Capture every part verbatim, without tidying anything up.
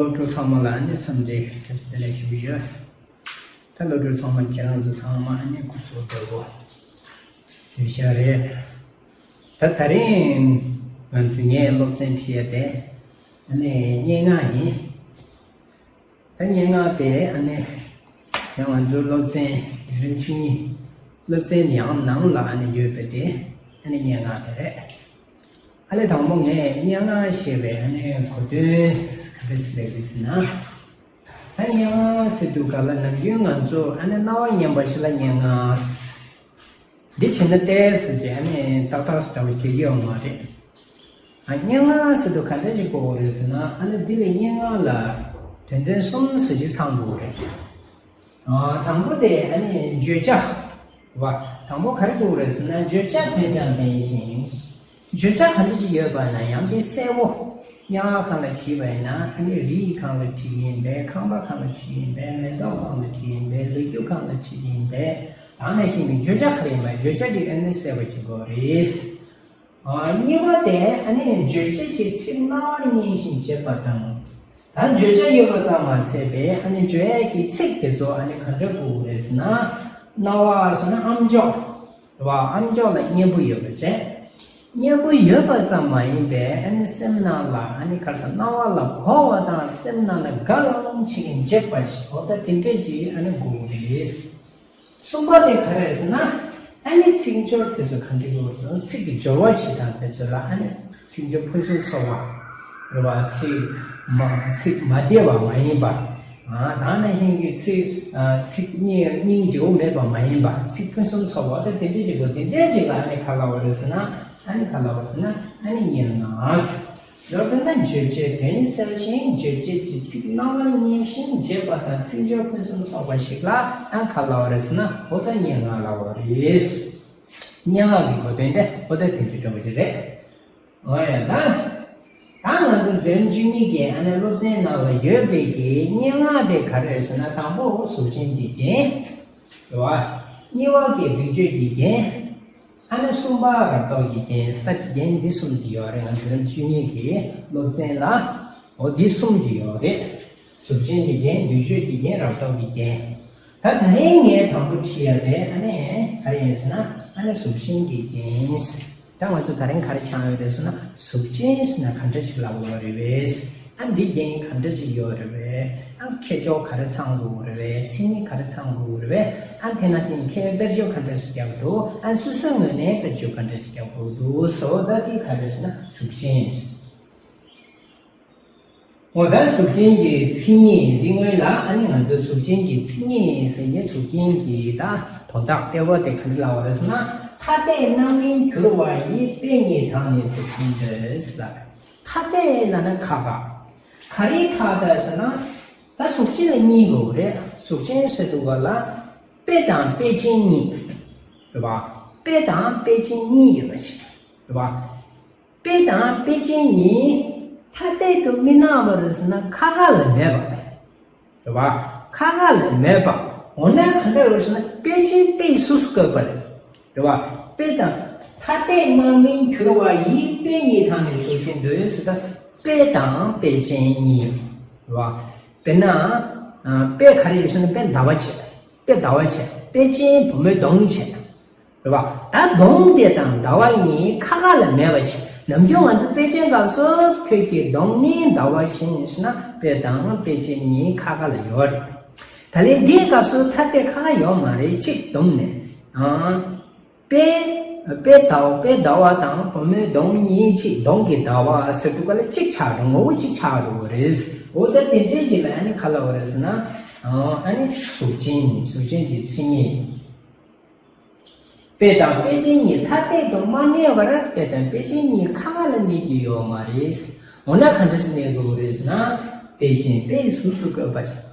སློབ་ཕྲུག་ཚང་མ་ལ་ཨ་ནི་འཚམས་འདྲི་བཀྲ་ཤིས་བདེ་ལེགས་ཞུ་གི་ཡོད། ད་སློབ་ཕྲུག་ཚང་མ་ཁྱེད་རང་ཚོ་ཚང་མ་ཨ་ནི་སྐུ་གཟུགས་བདེ་པོ་བསྡད་ཤག་རེད། ད་དེ་རིང་ང་ཚོ་ངའི་སློབ་ཚན་ཁྲིད་ཡ་དེ་ཨ་ནི་སྙན་ངག་ཡིན། ད་སྙན་ངག་དེ་ཨ་ནི་ཡང་ང་ཚོའི་སློབ་ཚན་འཛིན་གྲྭ་བཅུ་གཉིས་སློབ་ཚན་ཡང་ནང་ལ་ཨ་ནི་ཡོད་པ་དེ་ཨ་ནི་སྙན་ངག་དེ་རེད། ཨ་ལས་དང་པོ་ངས་སྙན་ངག་ཞེས་པའི་ཨ་ནི་གོ་དོན་ག་འདྲ་ཞིག་ལབ་ཀྱི་ཟེར་ན། ད་སྙན་ངག་ཟེར་དུས་སྒང་ལ་ནམ་རྒྱུན་ང་ཚོ་ཨ་ནི་རྣ་བ་སྙན་པ་ཞིག་ལ་སྙན་ངག་འདི་བྱས་ན་ཏོག་ཙམ་ཅིག་ཨ་ནི་ཏག་ཏག་ཙམ་འདྲ་བོ་ཞིག་ཡོད་མ་རེད། ཨ་སྙན་ངག་ཟེར་དུས་ག་འདྲ་ཞིག་གོ་དགོས་རེད་ཟེར་ན་ཨ་ནི་འདི་ལ་སྙན་ངག་ལ་དོན་ཚན་གསུམ་ཟེར་ཞིག་ཚང་དགོས་རེད། ཨ་དང་པོ་དེ་ཨ་ནི་བརྗོད་བྱ་བ། དང་པོ་ག་རེ་དགོས་རེད་ཟེར་ན་བརྗོད་བྱ་དོན་དང་ལྡན་ཞིང་། བརྗོད་བྱ་ག་འདྲ་ཞིག་ཡོད་པ་ན་ཡང་དེ་གསལ་བོ། སྙན་ངག་སྒང་ལ་བྲིས་པ་ཡིན་ན་ཨ་ནི་རིའི་སྒང་ལ་བྲིས་ཡིན་པས། ཁང་པ་སྒང་ལ་བྲིས་ཡིན་པས། མེ་ཏོག་སྒང་ལ་བྲིས་ཡིན་པས། ལོ་རྒྱུས་སྒང་ལ་བྲིས་ཡིན་པས། ད་ནང་བཞིན་གྱི་བརྗོད་བྱ་ག་རེ་ཡིན་པ་བརྗོད་བྱ་དེ་ཨ་ནི་གསལ་བོ་བྱེད་དགོས་རེད། ཨ་གཉིས་པ་དེ་ཨ་ནི་བརྗོད་བྱ་གྱི་ཚིག་རྣ་བར་སྙན་ཞིང་འཇེབས་པ་དང་། ད་བརྗོད་བྱ་ཡོད་པ་ཙམ་མ་ཟད་པའི་ཨ་ནི་བརྗོད་ཡས་ཀྱི་ཚིག་དེ་ཚོ་ཨ་ནི་ག་འདྲ་དགོས་རེད་ཟེར་ན། རྣ་བ་ཟེར་ན་ཨམ་ཅོག་རེད་བ། ཨམ་ཅོག་ལ་སྙན་པོ་ཡོད་པ་བྱས། སྙན་པོ་ཡོད་པ་ཙམ་མ་ཡིན་པའི་ཨ་ནི་སེམས་ནང་ལ་ཨ་ནི་ག་རེ་ཟེར་རྣ་བ་ལ་གོ་བ་དང་སེམས་ནང་ལ་དགའ་ལངས་བྱེད་མཁན་འཇེབས་པ་ཞིག་འོ་ད་དེ་འདྲ་ཞིག་ཨ་ནི་དགོས་རེད། གསུམ་པ་དེ་ག་རེ་རེད་ཟེར་ན། ཨ་ནི་ཚིག་སྦྱོར་དེ་ཚོ་ག་འདྲ་དགོས་རེད་ཟེར་ན་ཚིག་གི་སྦྱོར་བ་བྱེད་སྟངས་དེ་ཚོ་ལ་ཨ་ནི་ཚིག་སྦྱོར་ཕུན་སུམ་ཚོགས་པ་རེད་བ། ཚིག་མ་ཚིག་མ་བདེ་བ་མ་ཡིན་པ། ཨ་ད་ནང་བཞིན་གྱི་ཚིག་ཨ་ཚིག་སྙིང་སྙིང་རྗེ་བོ་མེད་པ་མ་ཡིན་པ། ཚིག་ཕུན་སུམ་ཚོགས་པ་དེ་དེ་འདྲ་ཞིག་དགོས། དེ་འདྲ་ཞིག་ལ་ཨ་ནི་ག་ལབ་པ་རེད་ཟེར་ན། ཨ་ནི་ག་ལབ་པ་རེད་ཟེར་ན་ཨ་ནི་སྙན་ངག་ལོ་དཔེར་ན་བརྗོད་བྱའི་དོན་གསལ་ཞིང་བརྗོད་བྱེད་ཀྱི་ཚིག་རྣ་བར་སྙན་ཞིང་འཇེབས་པ་དང་ཚིག་སྦྱོར་ཕུན་སུམ་ཚོགས་པ་ཞིག་ལ་ཨང་ག་ལབ་པ་རེད་ཟེར་ན་འོ་ད་སྙན་ངག་ལབ་པ་རེད། སྙན་ངག་གི་གོ་དོན་དེ་འོ་ད་དེ་འདྲ་འདྲ་བོ་ཞིག་རེད། འོ་ཡ་ད། ད་ང་ཚོ་འཛིན་གྲྭ་བཅུ་གཉིས་ཀྱི་ཨ་ནི་སློབ་ཚན་ནང་ལ་ཡོད་པའི་གི་སྙན་ངག་དེ་ག་རེ་རེད་ཟེར་ན་དང་པོ་གཟུགས་ཅན་གྱི་རྒྱན། རེད་བ། གཉིས་པ་གི་རིགས་བརྗོད་ཀྱི་རྒྱན། ཨ་ནི་གསུམ་པ་རབ་རྟོག་གི་རྒྱན། ས་རྒྱན་འདི་གསུམ་གྱི་ཡོད་རེད། ང་ཚོའི་བཅུ་གཉིས་ཀྱི་སློབ་ཚན་ལ་འོ་འདི་གསུམ་གྱི་ཡོད་རེད། གཟུགས་ཅན་གྱི་རྒྱན། རིགས་བརྗོད་ཀྱི་རྒྱན། རབ་རྟོག་གི་རྒྱན། ད་ད་རིང་ངས་དང་པོ་ཁྲིད་ཡ་དེ་ཨ་ནི་ག་རེ་ཡིན་ཟེར་ན་ཨ་ནི་གཟུགས་ཅན་གྱི་རྒྱན། ད་ང་ཚོ་ད་རིང་ག་རེ་སྦྱངས་ཡོད་རེད་ཟེར་ན་གཟུགས་ཅན་ཟེར་ན་ག་འདྲ་ཞིག་ལབ་དགོས་རེད་པས། ཨ་འདི་རྒྱན་ག་འདྲ་ཞིག་ཡོད་རེད་པས། ཨ་ཁྱད་ཆོས་ག་རེ་ཚང་དགོས་རེད་པས། མཚན་ཉིད་ག་རེ་ཚང་དགོས་རེད་པས། ཨ་དེ་ནང་བཞིན་ཁྱེད་དཔེར་བརྗོད་ག་འདྲ་ཞིག་རྒྱག་འདུག་ཨ་སོ་སོའི་ངོས་ནས་དཔེར་བརྗོད་ག་འདྲ་ཞིག་རྒྱག་དགོས་འདུག་ཟེར་བ་ད་འདི་ག་རེ་ཟེར་ན་གཟུགས་ཅན། འོ་ད་གཟུགས་ཅན་གྱི་མཚན་ཉིད་འདི་སྔོན་ལ་ཨ་ནི་ང་ཚོས་གཟུགས་ཅན་གྱི་མཚན་ཉིད་ཟེར་ནས་གཟུགས་ཅན་གྱི་ད་དོན་དག་དཔེ་བ་དེ་ག་འདྲ་ལབ་པ་རེད་ཟེར་ན། ཐ་དད་སྣང་མིན་གྱུར་པ་ཡི། དཔེ་ཉིད་དག་ནི་གཟུགས་ཅན་འདོད་ཟེར་ལབ། ཐ་དད་ལབ་ན་ཁ་ཁ། ག་རེ་ཁ་ཁ་ཟེར་ན། ད་གཟུགས་ཅན་ལ་གཉིས་དགོས་རེད། གཟུགས་ཅན་ཟེར་དུས་སྒང་ལ། དཔེ་དང་དཔེ་ཅན་གཉིས། རེད་བ། དཔེ་དང་དཔེ་ཅན་གཉིས་ཡོད་པ་ཞིག་རེད་བ། དཔེ་དང་དཔེ་ཅན་གཉིས་ཐ་དད་དུ་མི་སྣང་བ་རེད་ཟེར་ན་ཁ་ཁ་ལ་མེད་པ། རེད་བ། ཁ་ཁ་ལ་མེད་པ། འོ་ན་ག་འདྲ་རེད་ཟེར་ན་དཔེ་ཅན་དཔེ་ཡི་གཟུགས་སུ་བཀོད་པ་རེད། རེད་བ། དཔེ་དང་། ཐ་དད་སྣང་མིན་གྱུར་པ་ཡི། དཔེ་ཉིད་དག་ནི་གཟུགས་ཅན་འདོད་ཟེར་ད། དཔེ་དང་དཔེ་ཅན་གཉིས། རེད་བ། དཔེར་ན། ཨ་དཔེ་ག་རེ་ཡིན་ཟེར་ན་དཔེ་ཟླ་བ་བྱས། དཔེ་ཟླ་བ་བྱས། དཔེ་ཅན་བུ་མོའི་གདོང་བྱས། རེད་བ། ད་གདོང་དེ་དང་ཟླ་བ་གཉིས་ཁ་ཁ་ལ་མེད་པ་བྱས། ནམ་རྒྱུན་ང་ཚོ་དཔེ་ཅན་སྐབས་སུ་ཁྱོད་ཀྱི་གདོང་ནི་ཟླ་བ་བཞིན་ཟེར་ན་དཔེ་དང་དཔེ་ཅན་གཉིས་ཁ་ཁ་ལ་ཡོད་རེད། ད་ལན་འདིའི་སྐབས་སུ་ཐ་དད་ཁ་ཁ་ཡོད་མ་རེད། གཅིག་བསྡོམས་ནས། ཨང་། དཔེ། དཔེ་ཟླ་བ་དཔེ་ཟླ་བ་དང་བུ་མོའི་གདོང་གཉིས་གཅིག་གདོང་གི་ཟླ་བ་ཟེར་དུས་སྒང་ལ་གཅིག་ཆགས་འགྲོ། ངོ་བོ་གཅིག་ཆགས་འགྲོ་གི་རེད། འོ་ད་དེ་འདྲའི་ཞིག་ལ་ཨ་ནི་ག་ལབ་པ་རེད་ཟེར་ན། ཨང་། ཨ་ནི་གཟུགས་ཅན། གཟུགས་ཅན་གྱི་མཚན་ཉིད། དཔེ་དང་དཔེ་ཅན་གཉིས་ཐ་དད་དུ་མ་གནས་པར་དཔེ་དང་དཔེ་ཅན་གཉིས་ཁ་ཁ་ལ་གནས་ཀྱི་ཡོད་མ་རེད། འོ་ན་ག་འདྲ་ཞིག་གནས་དགོས་རེད་ཟེར་ན། དཔེ་ཅན་དཔེ་ཡི་གཟུགས་སུ་བཀོད་པ།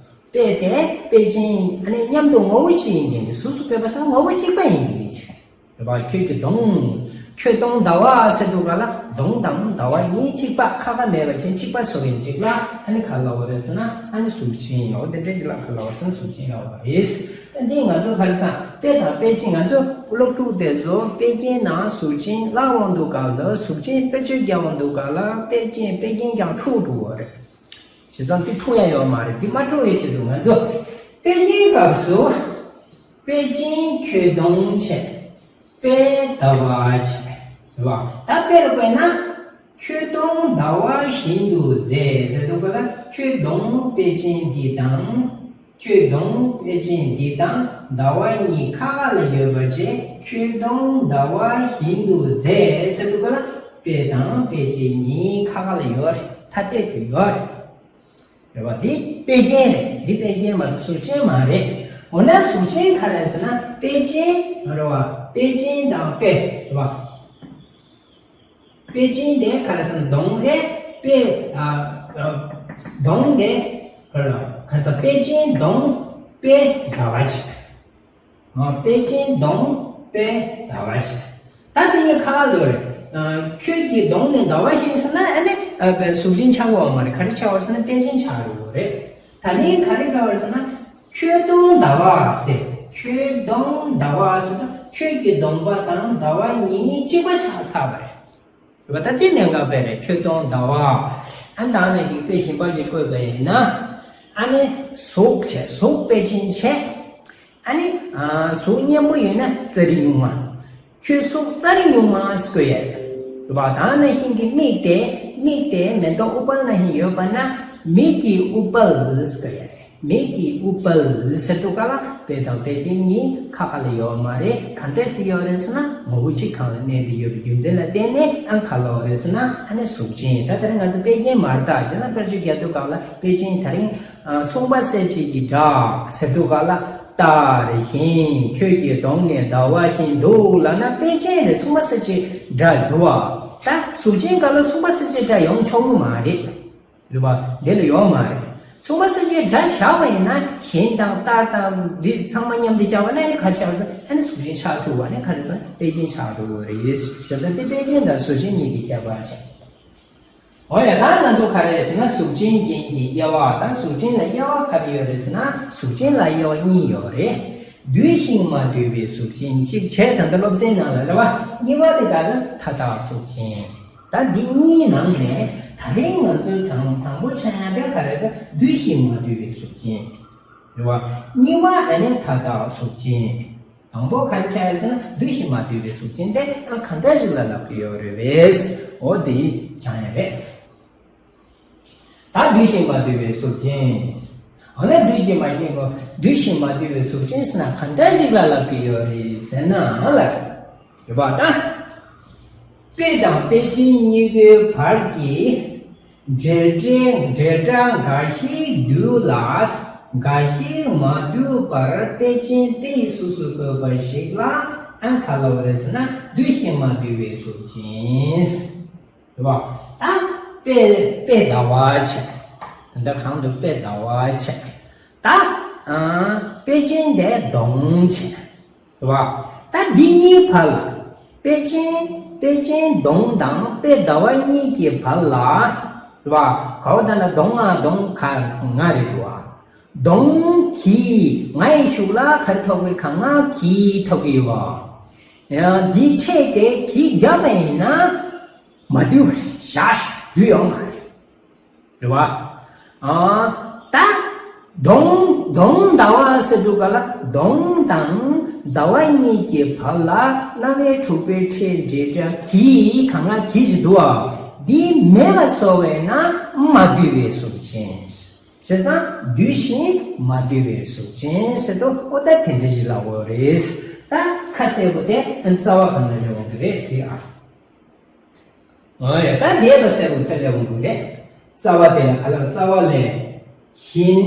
དཔེ་དེ་དཔེ་ཅན་ཨ་ནི་མཉམ་དུ་ངོ་བོ་གཅིག་ཡིན་མཁན་གྱི་གཟུགས་སུ་བཀོད་པ་ཟེར་ན་ངོ་བོ་གཅིག་པ་ཡིན་མཁན་གྱི། རེད་བ། ཁྱོད་ཀྱི་གདོང་། ཁྱོད་གདོང་ཟླ་བ་ཟེར་དུས་སྒང་ལ་གདོང་དང་ཟླ་བ་གཉིས་གཅིག་པ་ཁ་ཁ་མེད་པ་བཞིན་གཅིག་པ་བཟོ་མཁན་ཅིག་ལ་ཨ་ནི་ག་ལབ་པ་རེད་ཟེར་ན་ཨ་ནི་གཟུགས་ཅན། འོ་དེ་འདྲ་ཅིག་ལ་ག་ལབ་པ་ཟེར་ན་གཟུགས་ཅན་ལབ་པ་རེད། ད་འདི་ང་ཚོ་ག་རེ་ཟེར། དཔེ་དང་དཔེ་ཅན། ང་ཚོ་སློབ་ཕྲུག་དེ་ཚོ་དཔེ་རྒྱན་ནང་གཟུགས་ཅན་བཀླག་ཡོང་དུས་སྒང་ལ་གཟུགས་ཅན་དཔེར་བརྗོད་རྒྱག་ཡོང་དུས་སྒང་ལ་དཔེ་རྒྱན་དཔེ་རྒྱན་རྐྱང་འཁྲུག་འགྲོ་གི་རེད། བྱས་ཙང་དེ་འཁྲུག་ཡ་ཡོད་མ་རེད། དེ་མ་འཁྲུག་ཡ་ཆེད་དུ་ང་ཚོ་དཔེ་རྒྱན་སྐབས་སུ་དཔེ་ཅན་ཁྱོད་གདོང་བྱས། དཔེ་ཟླ་བ་བྱས། རེད་བ། ད་དཔེ་ལ་བཀོད་ན། ཁྱོད་གདོང་ཟླ་བ་བཞིན་དུ་མཛེས་ཟེར་དུས་སྐབས་ལ་ཁྱོད་གདོང་དཔེ་ཅན་འདི་དང་། ཁྱོད་གདོང་དཔེ་ཅན་འདི་དང་ཟླ་བ་གཉིས་ཁ་ཁ་ལ་ཡོད་པ་བྱས། ཁྱོད་གདོང་ཟླ་བ་བཞིན་དུ་མཛེས་ཟེར་དུས་སྐབས་ལ་དཔེ་དང་དཔེ་ཅན་གཉིས་ཁ་ཁ་ལ་ཡོད་རེད། ཐ་དད་དུ་ཡོད་རེད། རེད་བ། འདི་དཔེ་རྒྱན་རེད། འདི་དཔེ་རྒྱན་མ་གཏོགས་གཟུགས་ཅན་མ་རེད། འོ་ན་གཟུགས་ཅན་ག་རེ་ཟེར་ན་དཔེ་ཅན་རེད་བ། དཔེ་ཅན་དང་དཔེ་རེད་བ། དཔེ་ཅན་དེ་ག་རེ་ཟེར་ན་གདོང་རེད། དཔེ་ཨ་ཨ་གདོང་དེ་ག་རེ་ཟེར། དཔེ་ཅན་གདོང་དཔེ་ཟླ་བ་བྱས། དཔེ་ཅན་གདོང་དཔེ་ཟླ་བ་བཞིན། ད་དེ་ཡི་ཁ་ལོ་རེད། ཁྱོད་ཀྱི་གདོང་ནི་ཟླ་བ་བཞིན་ཟེར་ན་ཨ་ནི་གཟུགས་ཅན་ཆགས་ཡོད་མ་རེད། ག་རེ་ཆགས་ཡོད་ཟེར་ན་དཔེ་ཅན་ཆགས་ཡོད་རེད། ད་ནི་ག་རེ་ཆགས་ཡོད་ཟེར་ན། ཁྱོད་གདོང་ཟླ་བ་ཟེར། ཁྱོད་གདོང་ཟླ་བ་ཟེར་ན་ཁྱོད་ཀྱི་གདོང་པ་དང་ཟླ་བ་གཉིས་གཅིག་པ་ཆགས་ཚར་བ་རེད། རེད་པ། ད་དེ་གནད་འགག་དཔེ་རེད། ཁྱོད་གདོང་ཟླ་བ། ཨ་ནི་ད་ནི་འདི་དཔེ་གཞན་པ་ཞིག་བཀོད་པ་ཡིན་ན། ཨ་ནི་གཟུགས་བྱས། གཟུགས་དཔེ་ཅན་བྱས། ཨ་ནི་ཨ་གཟུགས་སྙན་པོ་ཡོད་ན་རྩ་རི་སྨྱུག་མ། ཁྱོད་གཟུགས་རྩ་རི་སྨྱུག་མ་ཟེར་དགོས་ཡ་རེད། རེད་པ། ད་ནང་བཞིན་གྱི་མིག་དེ། མིག་དེ་མེ་ཏོག་ཨུཏྤལ་ནང་བཞིན་ཡོད་པ་ན་མིག་གི་ཨུཏྤལ་ཟེར་དགོས་ཡ་རེད། མིག་གི་ཨུཏྤལ་ཟེར་དུས་སྐབས་ལ་དཔེ་དང་དཔེ་ཅན་གཉིས་ཁ་ཁ་ལ་ཡོད་མ་རེད། གང་འདྲ་ཞིག་ཡོད་རེད་ཟེར་ན་ངོ་བོ་གཅིག་སྒང་ལ་གནས་ཏེ་ཡོད་པའི་རྒྱུ་མཚན་ལ་བརྟེན་ནས་ཨ་ག་ལོ་རེད་ཟེར་ན་ཨ་ནི་གཟུགས་ཅན། ད་དེ་རིང་ང་ཚོ་དཔེ་རྒྱན་མར་བཏགས་བྱས་ན་དཔེར་བརྗོད་རྒྱག་དུས་སྐབས་ལ་དཔེ་ཅན། དེ་རིང་མཚུངས་པ་གསལ་བྱེད་ཀྱི་སྒྲ་ཟེར་དུས་སྐབས་ལ་སྟར་བཞིན། ཁྱོད་ཀྱི་གདོང་ནི་ཟླ་བ་བཞིན་འདུག་ལབ་ན་དཔེ་ཅན་རེད། མཚུངས་པ་གསལ་བྱེད་སྒྲ་འདུག་བ། ད་གཟུགས་ཅན་སྒང་ལ་མཚུངས་པ་གསལ་བྱེད་སྒྲ་ཡོང་ཆོག་གི་མ་རེད། རེད་པ། འདི་ལ་ཡོད་མ་རེད། མཚུངས་པ་གསལ་བྱེད་སྒྲ་བཞག་པ་ཡིན་ན་བཞིན་དང་སྟར་དང་འདི་ཚང་མ་མཉམ་དུ་བཞག་པ་ན་ནི་ག་རེ་ཆགས་ཟེར། ཨ་ནི་གཟུགས་ཅན་ཆགས་ཐུབ་པ་ནི་ག་རེ་ཟེར། དཔེ་ཅན་ཆགས་ཐུབ་པ་རེད། བྱས་ཙང་དེ་དཔེ་ཅན་དང་གཟུགས་ཅན་གཉིས་ཀྱི་ཁྱད་པར་བྱས། འོ་ཡ། ད་ང་ཚོ་ག་རེ་ཟེར་ན་གཟུགས་ཅན་རྒྱན་གྱི་དབྱེ་བ་དང་། གཟུགས་ཅན་ལ་དབྱེ་བ་ག་རེ་ཡོད་རེད་ཟེར་ན་གཟུགས་ཅན་ལ་དབྱེ་བ་གཉིས་ཡོད་རེད། འདུས་ཤིང་མ་འདུས་པའི་གཟུགས་ཅན་གཅིག་བྱས། ད་ལྟ་སློབ་ཚན་ནང་ལ་རེད་པ། གཉིས་པ་དེ་ག་ལ་མཐའ་དག་གཟུགས་ཅན། ད་འདི་གཉིས་ནང་ནས་ད་རིང་ང་ཚོའི་དང་དང་པོ་ཆགས་ཡ་དེ་ག་རེ་ཟེར། འདུས་ཤིང་མ་འདུས་པའི་གཟུགས་ཅན། རེད་པ། གཉིས་པ་ཨ་ནི་མཐའ་དག་གཟུགས་ཅན། དང་པོ་ག་རེ་ཆགས་ཡོད་ཟེར་ན་འདུས་ཤིང་མ་འདུས་པའི་གཟུགས་ཅན་དེ་ཨ་གང་འདྲ་ཞིག་ལ་ལབ་ཀྱི་ཡོད་རེད་པས། འོ་དེ་སྦྱང་ཡ་རེད། ད་འདུས་ཤིང་མ་འདུས་པའི་གཟུགས་ཅན། འོ་ན་འདུས་ཀྱི་མ་སྐྱེས་ཀྱི་འདུས་ཤིང་མ་འདུས་པའི་གཟུགས་ཅན་ཟེར་ན་གང་འདྲ་ཞིག་ལ་ལབ་ཀྱི་ཡོད་རེད་ཟེར་ན་ལ། རེད་པ། ད་དཔེ་དང་དཔེ་ཅན་གཉིས་ཀའི་བར་གྱི་འབྲེལ་སྒྲའི་འབྲེལ་སྒྲ་འགའ་ཞིག་འདུས་ལ། འགའ་ཞིག་མ་འདུས་པར་དཔེ་ཅན་དཔེ་ཡི་གཟུགས་སུ་བཀོད་པ་ཞིག་ལ་ཨ་ག་ལབ་རེད་ཟེར་ན་འདུས་ཤིང་མ་འདུས་པའི་གཟུགས་ཅན། རེད་པ། ད་དཔེ་དཔེ་ཟླ་བ་བྱས། ད་ལྟ་གོང་དུ་དཔེ་ཟླ་བ་བྱས། ད་ཨ་དཔེ་ཅན་དེ་གདོང་བྱས། རེད་པ། ད་འདི་གཉིས་བར་ལ། དཔེ་ཅན་དཔེ་ཅན་གདོང་དང་དཔེ་ཟླ་བ་གཉིས་ཀྱི་བར་ལ། རེད་པ། གོ་ད་ན་གདོང་ང་གདོང་ག་ང་རེད་འདུག་བ། གདོང་གི་ང་ཡི་གཞུག་ལ་ག་རེ་ཐོགས་ཀྱི་རེད། ག་ང་གི་ཐོགས་ཀྱི་ཡོད་པ། ཡང་འདི་ཕྲད་དེ་གི་བརྒྱབ་པ་ཡིན་ན་མ་འདུས་པ་རེད། བཞག་འདུས་ཡོད་མ་རེད། རེད་པ། ཨ་ད་གདོང་གདོང་ཟླ་བ་ཟེར་དུས་སྐབས་ལ་གདོང་དང་ཟླ་བ་གཉིས་ཀྱི་བར་ལ་རྣམ་དབྱེ་དྲུག་པའི་ཕྲད་འབྲེལ་སྒྲ་གི་ག་ང་གི་ཞིག་འདུག་བ། འདི་མེད་པ་བཟོ་བས་ན་མ་འདུས་པའི་གཟུགས་ཅན། བྱས་ཙང་འདུས་ཤིང་མ་འདུས་པའི་གཟུགས་ཅན་ཟེར་དུས་འོ་ད་དེ་འདྲ་ཞིག་ལབ་དགོས་རེད། ད་ཁ་གསལ་པོ་དེ་རྩ་བ་གང་ལ་ཡོང་གི་རེད་ཟེར་ཨ། འོ་ཡ། ད་འདི་ལ་གསལ་པོ་ཐོན་ལེ་འོང་གི་རེད། རྩ་བ་དེ་ལ་ག་ལ་རྩ་བ་ལས། བཞིན་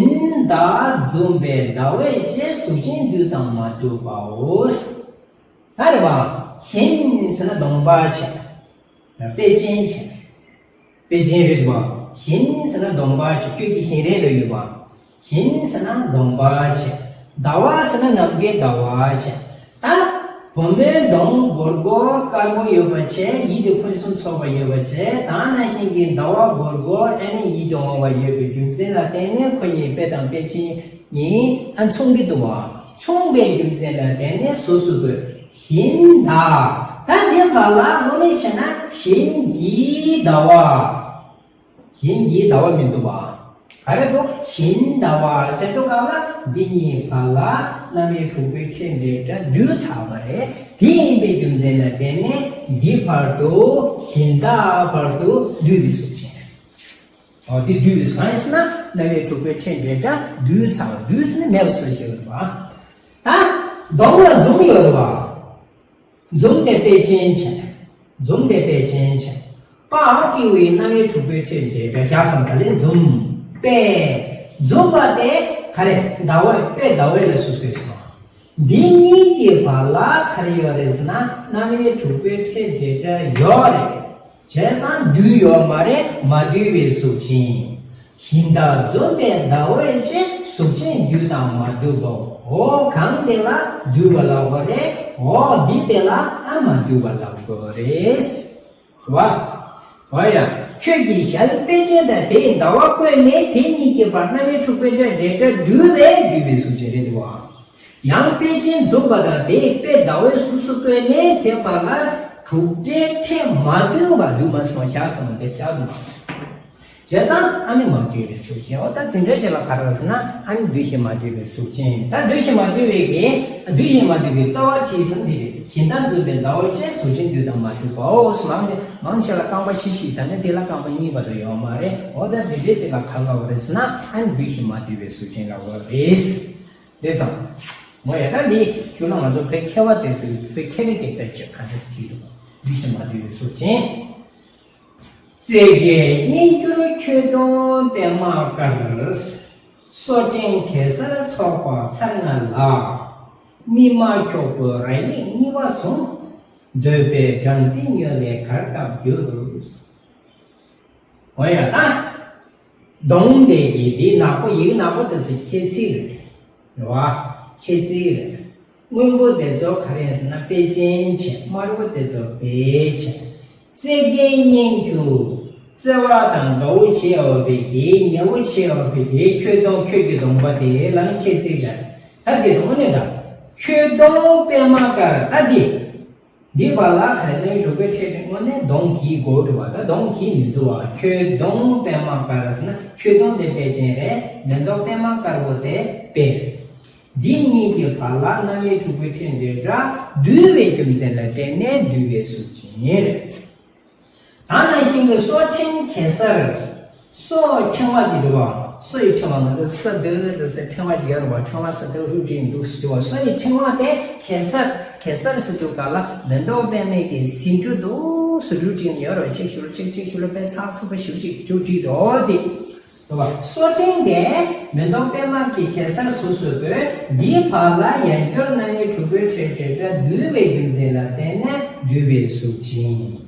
དང་འཛུམ་པའི་ཟླ་འོད་ཅན་གཟུགས་ཅན་འདུས་དང་མ་འདུས་པའོ། ད་རེད་པ། བཞིན་ཟེར་ན་གདོང་པ་བྱས། དཔེ་ཅན་བྱས། དཔེ་ཅན་རེད་པ། བཞིན་ཟེར་ན་གདོང་པ་བྱས། ཁྱོད་ཀྱི་བཞིན་རས་ལ་ཡོད་པ། བཞིན་ཟེར་ན་གདོང་པ་བྱས། ཟླ་བ་ཟེར་ན་ནམ་མཁའི་ཟླ་བ་བྱས། ད་བུ་མོའི་གདོང་སྒོར་སྒོར་དཀར་པོ་ཡོད་པ་བྱས། ཡིད་དུ་ཕུན་སུམ་ཚོགས་པ་ཡོད་པ་བྱས། ད་ནང་བཞིན་གྱི་ཟླ་བ་སྒོར་སྒོར་ཨ་ནི་ཡིད་དུ་འོང་བ་ཡོད་པའི་རྒྱུ་མཚན་ལ་བརྟེན་ནས་ཁོ་གཉིས་དཔེ་དང་དཔེ་ཅན་གཉིས་ཨ་མཚུངས་ཀྱི་འདུག་བ། མཚུངས་པའི་རྒྱུ་མཚན་ལ་བརྟེན་ནས་གཟུགས་སུ་བཀོད། བཞིན་ཟླ། ད་འདི་བར་ལ་དངོས་གནས་བྱས་ན་བཞིན་གྱི་ཟླ་བ། བཞིན་གྱི་ཟླ་བ་མི་འདུག་བ། ག་རེ་འདུག་བཞིན་ཟླ་བ་ཟེར་དུས་སྐབས་ལ་འདི་གཉིས་བར་ལ་རྣམ་དབྱེ་དྲུག་པའི་ཕྲད་འབྲེལ་སྒྲ་བསྡུས་ཚར་བ་རེད། དེ་ཡིན་པའི་རྒྱུ་མཚན་ལ་བརྟེན་ནས་འདི་བར་དུ་བཞིན་ཟླ་བར་དུ་བསྡུས་པའི་གཟུགས་ཅན་རེད། འོ་དེ་བསྡུས་པའི་གང་ཡིན་ཟེར་ན་རྣམ་དབྱེ་དྲུག་པའི་ཕྲད་འབྲེལ་སྒྲ་བསྡུས་ཚར་བ། བསྡུས་ཟེར་ནས་མེད་པ་བཟོས་ཞེས་པ་རེད་པ། ད་གདོང་ལ་འཛུམ་ཡོད་རེད་པ། འཛུམ་དེ་དཔེ་ཅན་བྱས། འཛུམ་དེ་དཔེ་ཅན་བྱས། པ་ཀྱི་བའི་རྣམ་དབྱེ་དྲུག་པའི་ཕྲད་འབྲེལ་སྒྲ་བཞག་བསམ་ད་ལན་འཛུམ། དཔེ། འཛུམ་པ་དེ་ག་རེ་ཟླ་བའི་དཔེ་ཟླ་བའི་ལ་སུ་སྐྱེས་སོང་། འདི་གཉིས་ཀྱི་བར་ལ་ག་རེ་ཡོད་རེད་ཟེར་ན་རྣམ་དབྱེ་དྲུག་པའི་ཕྲད་འབྲེལ་སྒྲ་ཡོད་རེད། བྱས་ཙང་བསྡུས་ཡོད་མ་རེད། མ་བསྡུས་པའི་གཟུགས་ཅན། བཞིན་ཟླ་འཛུམ་པའི་ཟླ་འོད་ཅེས་གཟུགས་ཅན་བསྡུས་དང་མ་བསྡུས་པའོ། གང་དེ་ལ་བསྡུས་པ་ལབ་དགོས་རེད། འོ་འདི་དེ་ལ་ཨ་མ་བསྡུས་པ་ལབ་དགོས་རེད། བ། བ་ཡ། ཁྱོད་ཀྱི་ཞལ་དཔེ་ཅན་དང་དེའི་ཟླ་བ་བཀོད་ནས་དེ་གཉིས་ཀྱི་བར་རྣམ་དབྱེ་དྲུག་པའི་སྒྲ་འབྲེལ་སྒྲ་བསྡུས་པས་བསྡུས་པའི་གཟུགས་ཅན་རེད་འདུག་བ། ཡང་དཔེ་ཅན་འཛུམ་པ་དང་དེའི་དཔེ་ཟླ་འོད་སོ་སོ་བཀོད་ནས་དེ་བར་ལ་དྲུག་སྒྲའི་ཕྲད་མ་བསྡུས་པ་བསྡུས་མ་སོང་བཞག་སོང་དེ་བཞག་འདུག་བ། བྱས་ཙང་ཨ་ནི་མ་བསྡུས་པའི་གཟུགས་ཅན། འོ་ད་དེ་འདྲ་ཞིག་ལ་ག་རེ་ཟེར་ན་ཨ་ནི་བསྡུས་ཤིང་མ་བསྡུས་པའི་གཟུགས་ཅན། ད་བསྡུས་ཤིང་མ་བསྡུས་པའི་གི་བསྡུས་ཤིང་མ་བསྡུས་པའི་རྩ་བ་དེ་ཟེར་འདི་རེད། བཞིན་ཟླ་འཛུམ་པའི་ཟླ་འོད་ཅེས་གཟུགས་ཅན་བསྡུས་དང་མ་བསྡུས་པའོ། མང་ཆེ་མང་ཆེ་ལ་རྐང་པ་བཞི་ཞིག་ད་ནི་དེ་ལ་རྐང་པ་གཉིས་བར་དུ་ཡོད་མ་རེད། འོ་ད་དེ་འདྲའི་ཅིག་ལ་ག་རེ་ལབ་དགོས་རེད་ཟེར་ན་ཨ་ནི་བསྡུས་ཤིང་མ་བསྡུས་པའི་གཟུགས་ཅན་ལབ་དགོས་རེད། རེད་སམ། མོ་ཡ་ད་འདི་ཁྱོད་ལ་ང་ཚོ་བོད་མཁས་པ་དེ་ཚོས་བོད་མཁས་པའི་གི་དཔེར་བརྗོད་ག་འདྲ་ཞིག་བྲིས་འདུག་བསྡུས་ཤིང་མ་བསྡུས་པའི་གཟུགས་ཅན། རྩེ་རྒྱལ་གཉེན་གྱུར་ཁྱོད་གདོང་པད་མ་དཀར། སོ་ཕྲེང་གེ་སར་ཚོགས་པ་ཚར་ལྔ་ལ། སྨིན་མ་འཁྱོག་པོའི་ར་ཡིག་གཉིས་པ་བཟུང་། འདོད་པའི་སྦྲང་རྩི་མྱོས་པའི་གར་སྟབས་འགྱུར། འོ་ཡ་ད། གདོང་དེ་གི་འདི་ནག་པོ་ཡིག་ནག་པོ་དེ་ཚོ་ཁྱད་ཚིག་རེད། རེད་བ། ཁྱད་ཚིག་རེད། སྔོན་པོ་དེ་ཚོ་ག་རེ་ཡིན་ཟེར་ན་དཔེ་ཅན་བྱས། དམར་པོ་དེ་ཚོ་དཔེ་བྱས། རྩེ་རྒྱལ་གཉེན་གྱུར། བརྩེ་བ་དང་དགའ་བོ་བྱེད་འོས་པའི་གི་ཉེ་བོ་བྱེད་འོས་པའི་གི་ཁྱོད་གདོང་ཁྱོད་ཀྱི་གདོང་པ་དེ་ལ་ནི་ཁྱད་ཚིག་རེད། ད་དེ་དོན་ནི་ད། ཁྱོད་གདོང་པད་མ་དཀར་ད་འདི། འདི་བར་ལ་ག་རེ་ལབ་དྲུག་པའི་ཕྲད་དེ་དངོས་གནས་གདོང་གི་གོ་འདུག་བ། ད་གདོང་གི་མི་འདུག་བ། ཁྱོད་གདོང་པད་མ་དཀར་ཟེར་ན་ཁྱོད་གདོང་དེ་དཔེ་ཅན་རེད། མེ་ཏོག་པད་མ་དཀར་པོ་དེ་དཔེ་རེད། འདི་གཉིས་ཀྱི་བར་ལ་རྣམ་དབྱེ་དྲུག་པའི་ཕྲད་འབྲེལ་སྒྲ་བསྡུས་པའི་རྒྱུ་མཚན་ལ་བརྟེན་ནས་བསྡུས་པའི་གཟུགས་ཅན་རེད། ད་ནང་བཞིན་གྱི་སོ་ཕྲེང་གེ་སར། སོ་ཕྲེང་བ་ཅིག་འདུག་བ། སོ་ཡི་ཕྲེང་བ། ང་ཚོ་ས་རྡུལ་དུ་ས་ཕྲེང་བ་ཅིག་ཡོད་རེད་བ། ཕྲེང་བ་ས་རྡུལ་ཧྲུག་ཅིག་འདུག་ཟེར་བ། སོ་ཡི་ཕྲེང་བ་དེ་གེ་སར། གེ་སར་ཟེར་དུས་ག་ལ་མེ་ཏོག་པད་མའི་གི་ཟེའུ་འབྲུ་འདུག་ཟེར་འབྲུ་ཅིག་ཡོད་རེད་བ། གཅིག་ཞུ་ལ་གཅིག་གཅིག་ཞུ་ལ་དཔེ་ཚགས་ཚུད་པོ་ཞེ་པོ་ཅིག་འབྲུ་ཅིག་འདུག་དེ། སོ་ཕྲེང་དེ་མེ་ཏོག་པད་མ་གི་གེ་སར་སོ་སོ་དགོས། འདིའི་བར་ལ་ཡང་བསྐྱར་རྣམ་དབྱེ་དྲུག་པའི་ཕྲད་འབྲེལ་སྒྲ་བསྡུས་པའི་རྒྱུ་མཚན་ལ་བརྟེན་ནས་བསྡུས་པའི་གཟུགས་ཅན།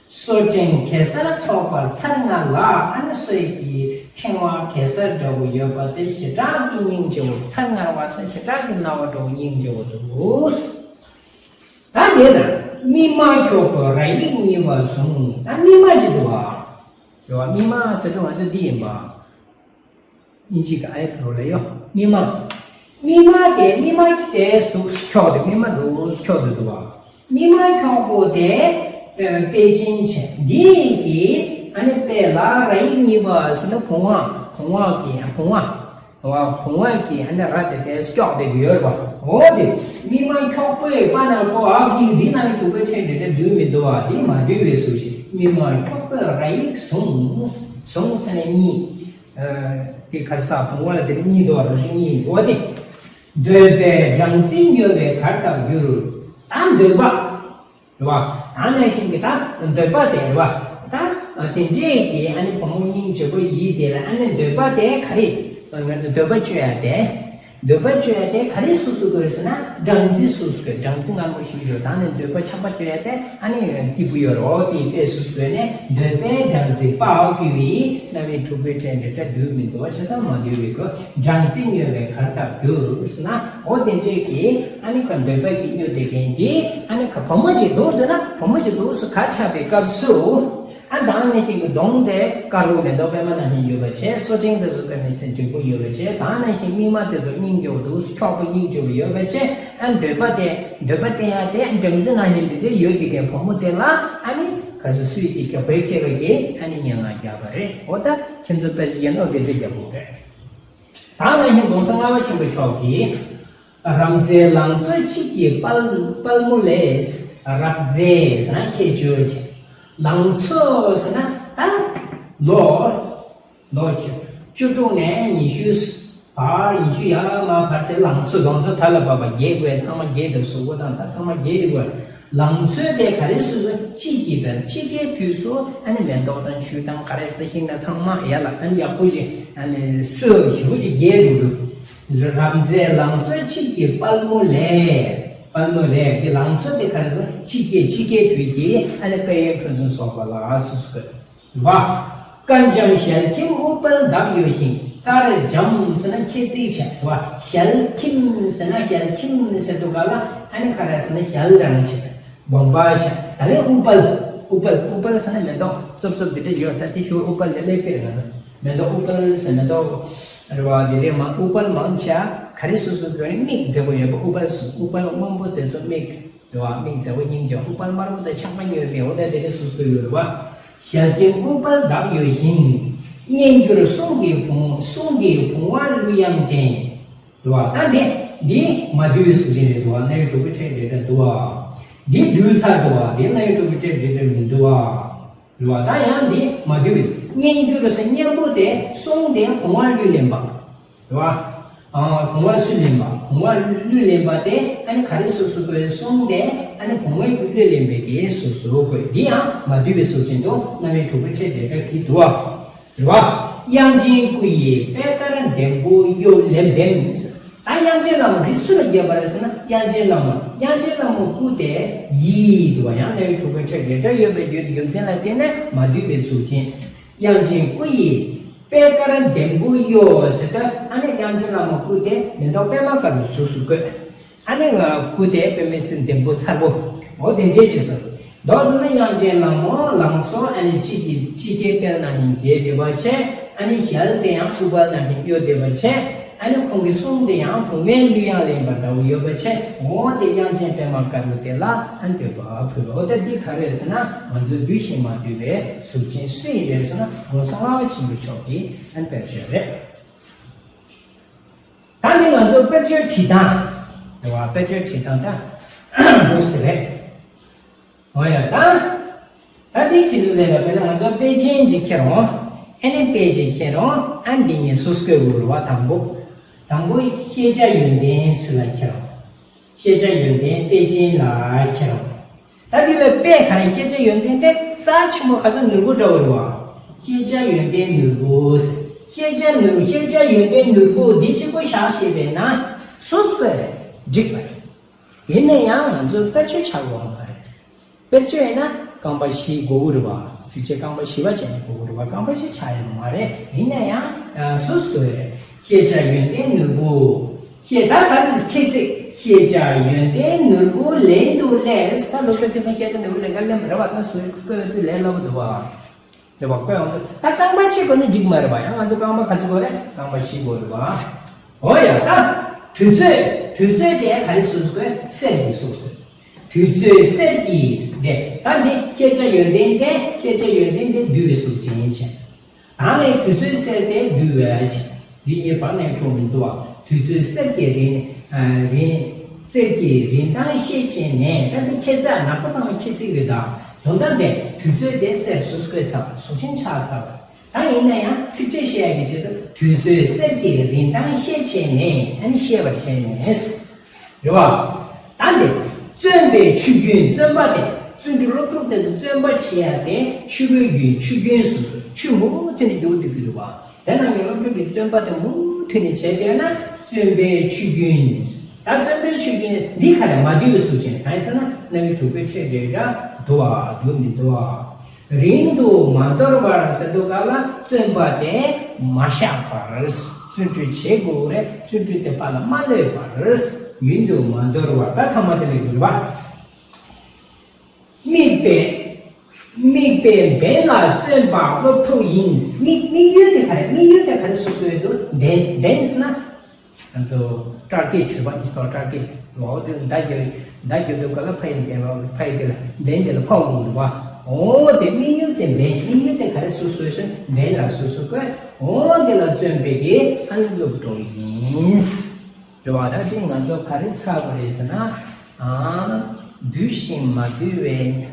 སོ་ཕྲེང་གེ་སར་ཚོགས་པ་ཚར་ལྔ་ལ། ཨ་ནི་སོ་ཡི་གི་ཕྲེང་བ་གེ་སར་འདྲ་བོ་ཡོད་པ་དེ་ཞེ་དྲག་གི་སྙིང་རྗེ་བོ། ཚར་ལྔ་བ་ཟེར་ཞེ་དྲག་གི་རྣ་བ་འདྲ་བོ་སྙིང་རྗེ་བོ་འདུག་ད་དེ་ན་སྨིན་མ་འཁྱོག་པོའི་ར་ཡིག་གཉིས་པ་བཟུང་། ད་སྨིན་མ་ཅིག་འདུག་བ། རེད་བ། སྨིན་མ་ཟེར་དུས་ང་ཚོ་འདི་ཡིན་པ། ཨིན་ཇི་གི་ཨའི་བྷི་རོ་ལ་ཡོད། སྨིན་མ། སྨིན་མ་དེ་སྨིན་མ་དེ་ཟུག་འཁྱོག་དེ་སྨིན་མ་འདུག་འཁྱོག་དེ་འདུག་བ། སྨིན་མ་འཁྱོག་པོ་དེ་དཔེ་ཅན་བྱས། འདི་གི་ཨ་ནི་དཔེ་ལ་ར་ཡིག་གཉིས་པ་ཟེར་ན་བུང་བ། བུང་བ་གི་བུང་བ། བུང་བ་གི་ཨ་ནི་ར་དེ་དེ་སྐྱོག་དེ་ཡོད་རེད་བ། འོ་དེ་སྨིན་མ་འཁྱོག་པོའི་པ་ན་པོ་ཨ་གི་འདི་ན་དྲུག་པའི་ཕྲད་འབྲེལ་སྒྲ་བསྡུས་མི་འདུག་བ། འདི་མ་བསྡུས་པའི་གཟུགས་ཅན། སྨིན་མ་འཁྱོག་པོའི་ར་ཡིག་བཟུང་། བཟུང་ཟེར་ན་གཉིས། དེ་གར་ས་བུང་བ་ལ་དེ་གཉིས་འདུག་བ། རང་བཞིན་གཉིས་འདུག་བ། དེ་འདོད་པའི་སྦྲང་རྩི་མྱོས་པའི་གར་སྟབས་འགྱུར། ད་འདོད་པ། རེད་བ། ད་ནང་བཞིན་གྱི་ད་འདོད་པ་དེ་རེད་བ། ད་དེ་འདྲས་ཀྱི་ཨ་ནི་བུ་མོ་སྙིང་རྗེ་པོ་ཡིས་དེ་ལ་ཨ་ནི་འདོད་པ་དེ་ག་རེ། ང་ཚོ་འདོད་པ་སྤྱོད་ཡ་དེ། འདོད་པ་སྤྱོད་ཡ་དེ་ག་རེ་སུ་སུ་དགོས་ཟེར་ན་སྦྲང་རྩི་སུ་སུ་དགོས། སྦྲང་རྩི་མངར་མོ་ཞིག་ཡོད། ད་ནི་འདོད་པ་ཆགས་པ་སྤྱོད་ཡ་དེ་ཨ་ནི་སྐྱིད་པོ་ཡོད་རེད། དེ་དཔེ་སུ་སུ་དགོས་ནས་འདོད་པའི་སྦྲང་རྩི་པའོ་གི་བའི་རྣམ་དབྱེ་དྲུག་པའི་ཕྲད་འབྲེལ་སྒྲ་བསྡུས་མི་འདུག་བ། བྱས་ཙང་མ་བསྡུས་པའི་སྐོར། སྦྲང་རྩི་མྱོས་པའི་གར་སྟབས་འགྱུར་ཟེར་ན། འོ་དེ་འདྲས་ཀྱི་ཨ་ནི་ག་འདོད་པ་གི་མྱོས་དེ་གན་དེ་ཨ་ནི་ག་བུ་མོ་ཅིག་འདུག་འདོད་ན་བུ་མོ་ཅིག་འདུག་སུ་གར་ཆགས་པའི་སྐབས་སུ། ཨ་ད་ནང་བཞིན་གྱི་གདོང་དེ་དཀར་པོ་མེ་ཏོག་པད་མ་ནང་བཞིན་ཡོད་པ་བྱས། སོ་ཕྲེང་དེ་ཚོ་དཔེ་མི་སྲིད་འགྲིག་པོ་ཡོད་པ་བྱས། ད་ནང་བཞིན་སྨིན་མ་དེ་ཚོ་སྙིང་རྗེ་པོ་འདུག་འཁྱོག་པོ་སྙིང་རྗེ་པོ་ཡོད་པ་བྱས། ཨ་འདོད་པ་དེ་འདོད་པ་བསྟན་ཡ་དེ་སྦྲང་རྩི་ནང་བཞིན་དེ་འདྲ་ཡོད་དེ་གའི་བུ་མོ་དེ་ལ་ཨ་ནི་ ག་ཚོད་སུས་དེ་རྒྱབ་འགལ་འཁེལ་བ་གི་ཨ་ནི་སྙན་ངག་བརྒྱབ་པ་རེད། འོ་ད་ཁྱེད་ཚོ་དཔེ་ཆ་རྒྱག་ན་འོ་དེ་དཔེ་རྒྱབ་དགོས་རེད། ད་ང་ཡིན་གོང་ས་ལྔ་པ་ཆེན་པོ་མཆོག་གིས། རབ་མཛེས་ལང་ཚོ་དཔྱིད་ཀྱི་དཔལ་དཔལ་མོ་ལས། རབ་མཛེས་ཟེར་ན་ཁྱད་ཆོས་ཆེ། ལང་ཚོ་ཟེར་ན་ད་ལོ། ལོ་བཅུ་བཅུ་དྲུག་ནས་ཉི་ཤུ་བར། ཉི་ཤུ་ཡར་མར་བར་བྱས། ལང་ཚོ་ལང་ཚོ་ད་ལ་བབ་པ་རྒྱས་དགོས། ཚང་མ་རྒྱས་དེ་བཟོ་དགོས་དང་ད་ཚང་མ་རྒྱས་དེ་དགོས། ལང་ཚོའི་དེ་ག་རེ་སོ་སོ་དཔྱིད་ཀྱི་བར་དཔྱིད་ཀའི་དུས་སུ་ཨ་ནི་མེ་ཏོག་དང་ཆུ་དང་ག་རེ་ས་ཞིང་དང་ཚང་མ་ཡར་ལ་ཨ་ནི་ཡག་པོ་ཞིག་ཨ་ནི་སོས་ཞེ་པོ་ཞིག་རྒྱས་འགྲོ་འགྲོ། རབ་མཛེས་ལང་ཚོ་དཔྱིད་ཀྱི་དཔལ་མོ་ལས། དཔལ་མོ་ལས་དེ་ལང་ཚོ་དེ་ག་རེ་ཟེར། དཔྱིད་ཀའི་དཔྱིད་ཀའི་དུས་ཀྱི་ཨ་ནི་དཔལ་ཡོན་ཕུན་སུམ་ཚོགས་པ་ལ་སོ་སོ་དགོས། རེད་བ། དཀར་འཇམ་ཞལ་ཁྱིམ་ཨུཏྤལ་བརྡབས་ཡོད་ཞིང་། དཀར་འཇམ་ཟེར་ན་ཁྱད་ཚིག་བྱས། རེད་བ། ཞལ་ཁྱིམ་ཟེར་ན་ཞལ་ཁྱིམ་ཟེར་དུས་ག་ལ་ཨ་ནི་ག་རེ་ཟེར་ན་ཞལ་རང་བྱས། གདོང་པ་བྱས། ད་ལན་ཨུཏྤལ། ཨུཏྤལ་ཨུཏྤལ་ཟེར་ན་མེ་ཏོག་ཙོབ་ཙོབ་འདི་འདྲ་ཡོད། ད་དེ་ཞུ་ཨུཏྤལ་དེ་ལེགས་པས་ང་ཚོ་མེ་ཏོག་ཨུཏྤལ་ཟེར་མེ་ཏོག་རེད་བ། དེ་ལས་མ་ཨུཏྤལ་མང་ཆེ་ག་རེ་སོ་སོ་དོན་མིག་མཛེས་པོ་ཡོད་པ་ཨུཏྤལ་སོ་ཨུཏྤལ་སྔོན་པོ་དེ་ཚོ་མིག་རེད་བ། མིག་མཛེས་པོ་སྙིང་རྗེ། ཨུཏྤལ་དམར་པོ་དང་ཆགས་པ་ཉོས་མེད། འོ་ན་དེ་ནས་སོ་སོ་ཡོད་རེད་བ། ཞལ་གྱི་ཨུཏྤལ་བརྡབས་ཡོད་ཞིང་། སྙན་འགྱུར་གསུང་གི་བུང་གསུང་གི་བུང་བ་གླུ་དབྱངས་ཅན། རེད་བ། ད་འདི་འདི་མ་བསྡུས་སུ་བྱས་རེད་བ། རྣ་བའི་གྲོགས་པོའི་ཕྲད་འདྲ་འདྲ་འདུག་བ། འདི་བསྡུས་ཚར་འདུག་བ། འདི་རྣ་བའི་གྲོགས་པོའི་ཕྲད་འདྲ་འདྲ་མི་འདུག་བ། རེད་བ། ད་ཡང་འདི་མ་བསྡུས། སྙན་འགྱུར་ཟེར་སྙན་པོ་དེ་གསུང་དེ་བུང་བ་གླུ་ལེན་པ། རེད་བ། ཨ། བུང་བ་སུས་ལེན་པ། བུང་བ་གླུ་ལེན་པ་དེ་ཨ་ནི་ག་རེ་སོ་སོ་དགོས། གསུང་དེ་ཨ་ནི་བུང་བའི་གླུ་ལེན་པའི་དེ་སོ་སོ་དགོས། འདི་ཡང་མ་བསྡུས་པའི་སོ་ཅན་དུ་རྣ་བའི་གྲོགས་པོའི་ཕྲད་འདྲ་འདྲ་གི་འདུག་བ། རེད་བ། དབྱངས་ཅན་སྐུ་ཡི་པད་དཀར་ལྡེམ་པོ་གཡོ་ལེམ་ལྡེམ། ད་དབྱངས་ཅན་ལྷ་མོ་འདི་སུ་ལ་བརྒྱབ་པ་རེད་ཟེར་ན་དབྱངས་ཅན་ལྷ་མོ། དབྱངས་ཅན་ལྷ་མོ་སྐུ་དེ་ཡི་འདུག་བ། ཡང་རྣ་བའི་གྲོགས་པོའི་ཕྲད་འདྲ་འདྲ་ཡོད་པའི་རྒྱུ་རྒྱུ་མཚན་ལ་བརྟེན་ནས་མ་བསྡུས་པའི་གཟུགས་ཅན། དབྱངས་ཅན་སྐུ་ཡི་པད་དཀར་ལྡེམ་པོ་གཡོ་ཟེར་ད་ཨ་ནི་དབྱངས་ཅན་ལྷ་མོ་སྐུ་དེ་མེ་ཏོག་པད་མ་དཀར་པོའི་གཟུགས་སུ་བཀོད། ཨ་ནི་ང་སྐུ་དེ་པད་མའི་སིལ་ལྡེམ་པོ་མཚར་པོ། འོ་དེ་འདྲས་བྱས་སོང་། མདོར་བསྡུ་ན་དབྱངས་ཅན་ལྷ་མོ་ལང་ཚོ་ཨ་ནི་དཔྱིད་ཀྱི་དཔྱིད་ཀའི་དཔལ་ནང་བཞིན་རྒྱས་བསྡད་པ་བྱས། ཨ་ནི་ཞལ་དེ་ཡང་ཨུཏྤལ་ནང་བཞིན་གཡོ་བསྡད་པ་བྱས། ཨ་ནི་ཁོང་གི་གསུང་དེ་ཡང་བུང་བའི་གླུ་དབྱངས་ལེན་པ་འདྲ་བོ་ཡོད་པ་བྱས། འོ་དེ་དབྱངས་ཅན་པད་མ་དཀར་པོ་དེ་ལ་ཨ་ནི་འདོད་པ་ཕུལ་བ། འོ་ད་འདི་ག་རེ་རེད་ཟེར་ན་ང་ཚོས་བསྡུས་ཤིང་མ་བསྡུས་པའི་གཟུགས་ཅན་སུ་ཡི་རེད་ཟེར་ན་གོང་ས་ལྔ་པ་ཆེན་པོ་མཆོག་གི་ཨ་ནི་དཔེར་བརྗོད་རེད། ད་ནི་ང་ཚོ་དཔེར་བརྗོད་བྲིས་སྟངས་རེད་བ། དཔེར་བརྗོད་བྲིས་སྟངས་ད་འདུག་སེ་རེད། འོ་ཡ་ད། ད་འདི་ཁྱེད་ཚོ་ལས་ལ་དཔེར་ན་ང་ཚོ་དཔེ་ཅན་ཅིག་ཁྱེར་འོང་། ཨ་ནི་དཔེ་ཅིག་ཁྱེར་འོང་། ཨ་འདི་གཉིས་སུ་བཀོད་དགོས་རེད་བ། དང་པོ། དང་པོ་ཤེས་བྱ་ཡོན་ཏན་ཚུལ་ལ་ཁྱེར་འོང་། ཤེས་བྱ་ཡོན་ཏན་དཔེ་ཅན་ལ་ཁྱེར་འོང་། ད་འདི་ལ་དཔེ་ག་རེ། ཤེས་བྱ་ཡོན་ཏན་དེ་རྩ་ཆེན་པོ་ག་ཚོད་ནོར་བུ་འདྲ་བོ་རེད་བ། ཤེས་བྱ་ཡོན་ཏན་ནོར་བུ། ཤེས་བྱ་ནོར། ཤེས་བྱ་ཡོན་ཏན་ནོར་བུ་འདི་གཅིག་པོ་བཞག་ཤེས་པས་ན་སུ་བཀོད་འགྲིག་པ་རེད། ཡིན་ན་ཡང་ང་ཚོ་དཔེར་བརྗོད་ཆགས་དགོས་པ་མ་རེད། དཔེར་བརྗོད་ཡིན་ན་རྐང་པ་བཞི་དགོས་ཀྱི་རེད་བ། ཚིགས་བཅད་རྐང་པ་བཞི་པ་བྱས་ནས་དགོས་ཀྱི་རེད་བ། རྐང་པ་བཞི་ཆགས་ཡོད་མ་རེད། ཡིན་ན་ཡང་སུ་བཀོད་རེད། ཤེས་བྱ་ཡོན་ཏན་ནོར་བུ། ཤེས་ད་ག་རེ་ཁྱེད་ཚིག་ཤེས་བྱ་ཡོན་ཏན་ནོར་བུ་ལེན་དུ་སླེབས། ད་སློབ་གྲྭ་དེ་ཚོ་ཤེས་བྱ་ནོར་བུ་ལེན་ག་སླེབས་རེད་བ། ད་སུ་བཀོད་དུས་ལེན་སླ་པོ་འདུག་བ། རེད་བ། བཀོད་ཡོང་དུས་ད་རྐང་པ་གཅིག་དགོས་ན་འགྲིག་མ་རེད་བ། ཡང་ང་ཚོ་རྐང་པ་ག་ཚོད་དགོས་རེད། རྐང་པ་བཞི་དགོས་རེད་བ། འོ་ཡ་ད། དུས་ཚོད། དུས་ཚོད་དེ་ག་རེ་སུ་བཀོད། གསེར་གྱི་གཟུགས་སུ། དུས་ཚོད་གསེར་གྱི་དེ། ད་འདི་ཤེས་བྱ་ཡོན་ཏན་དེ། ཤེས་བྱ་ཡོན་ཏན་དེ་བསྡུས་པའི་གཟུགས་ཅན་བྱས། ད་ནི་དུས་ཚོད་གསེར་དེ་བསྡུས་པ་བྱས། འདི་གཉིས་བར་ནས་འཕྲོ་མི་འདུག་བ། དུས་ཚོད་གསེར་གྱི་རིན། ཨ། རིན། གསེར་གྱི་རིན་ཐང་ཤེས་བྱས་ནས། ད་འདི་ཁྱད་མཚར་ནག་པོ་ཚང་མ་ཁྱད་ཚིག་རེད་ད། དོན་དག་འདི་དུས་ཚོད་དེ་གསེར་སུ་བཀོད་ཚར་བ། གཟུགས་ཅན་ཆགས་ཚར་བ། ད་ཡིན་ན་ཡང་ཚིགས་བཅད་བཤད་ཡག་གི་ཆེད་དུ་དུས་ཚོད་གསེར་གྱི་རིན་ཐང་ཤེས་བྱས་ནས། ཨ་ནི་ཤེས་པར་བྱས་ནས། རེད་བ། ད་འདི་བརྩོན་པའི་ཆུ་རྒྱུན། བརྩོན་པ་དེ་བརྩོན་འགྲུས། སློབ་ཕྲུག་དེ་ཚོ་བརྩོན་པ་བྱེད་ཡག་དེ་ཆུ་བོའི་རྒྱུན། ཆུ་རྒྱུན་སོ་སོ་ཆུ་མུ་མཐུད་ནས་རྒྱུག་བསྡད་ཀྱི་འདུག་བ། དེ་ནང་བཞིན་སློབ་ཕྲུག་གི་བརྩོན་པ་དེ་མུ་མཐུད་ནས་བྱས་བསྡད་ན་བརྩོན་པའི་ཆུ་རྒྱུན། ད་བརྩོན་པའི་ཆུ་རྒྱུན་འདི་ག་རེ་མ་བསྡུས་པའི་གཟུགས་ཅན། གང་ཡིན་ཟེར་ན་རྣ་བའི་གྲོགས་པོའི་ཕྲད་འདྲ་འདྲ་འདུག་བ། འདུག་མི་འདུག་བ། རིང་དུ་མ་འདོར་བར་ཟེར་དུས་ག་ལ་བརྩོན་པ་དེ་མ་བཤགས་པར། བརྩོན་འགྲུས་བྱེད་དགོས་རེད། བརྩོན་འགྲུས་དེ་ཕར་ལ་མ་གློད་པར། རིང་དུ་མ་འདོར་བར། ད་ཐ་མ་དེ་ལ་འགྱུར་བ། དམིགས་པའི། དམིགས་པའི་འབེན་ལ་བརྩོན་པ་སློབ་ཕྲུག་ཡིན། དམིགས། དམིགས་ཡུལ་དེ་ག་རེ། དམིགས་ཡུལ་དེ་ག་རེ་སོ་སོའི་འདུག་འབེན། འབེན་ཟེར་ན། ང་ཚོ་སྐྲ་སྐེ་བྱེད་པ་ནི་སོ། སྐྲ་སྐེ་ལོག་དེ་མདའ་རྒྱབ། མདའ་རྒྱབ་དུས་ག་ལ་ཕ་ཡི་འདེད་པ། ཕ་ཡི་དེ་ལ་འབེན་དེ་ལ་ཕོག་འོང་གི་རེད་བ། འོ་དེ་དམིགས་ཡུལ་དེ་འབེན། དམིགས་ཡུལ་དེ་ག་རེ་སོ་སོའི་སོ་འབེན་ལ་སོ་སོ་བཀོད། འོ་དེ་ལ་བརྩོན་པའི་གི་ཨ་ནི་སློབ་གྲོགས་ཡིན། རེད་བ། ད་དེ་ང་ཚོ་ག་རེ་ཚར་བ་རེད་ཟེར་ན། ཨ། འདུལ་ཞིང་མ་འདུལ་བའི།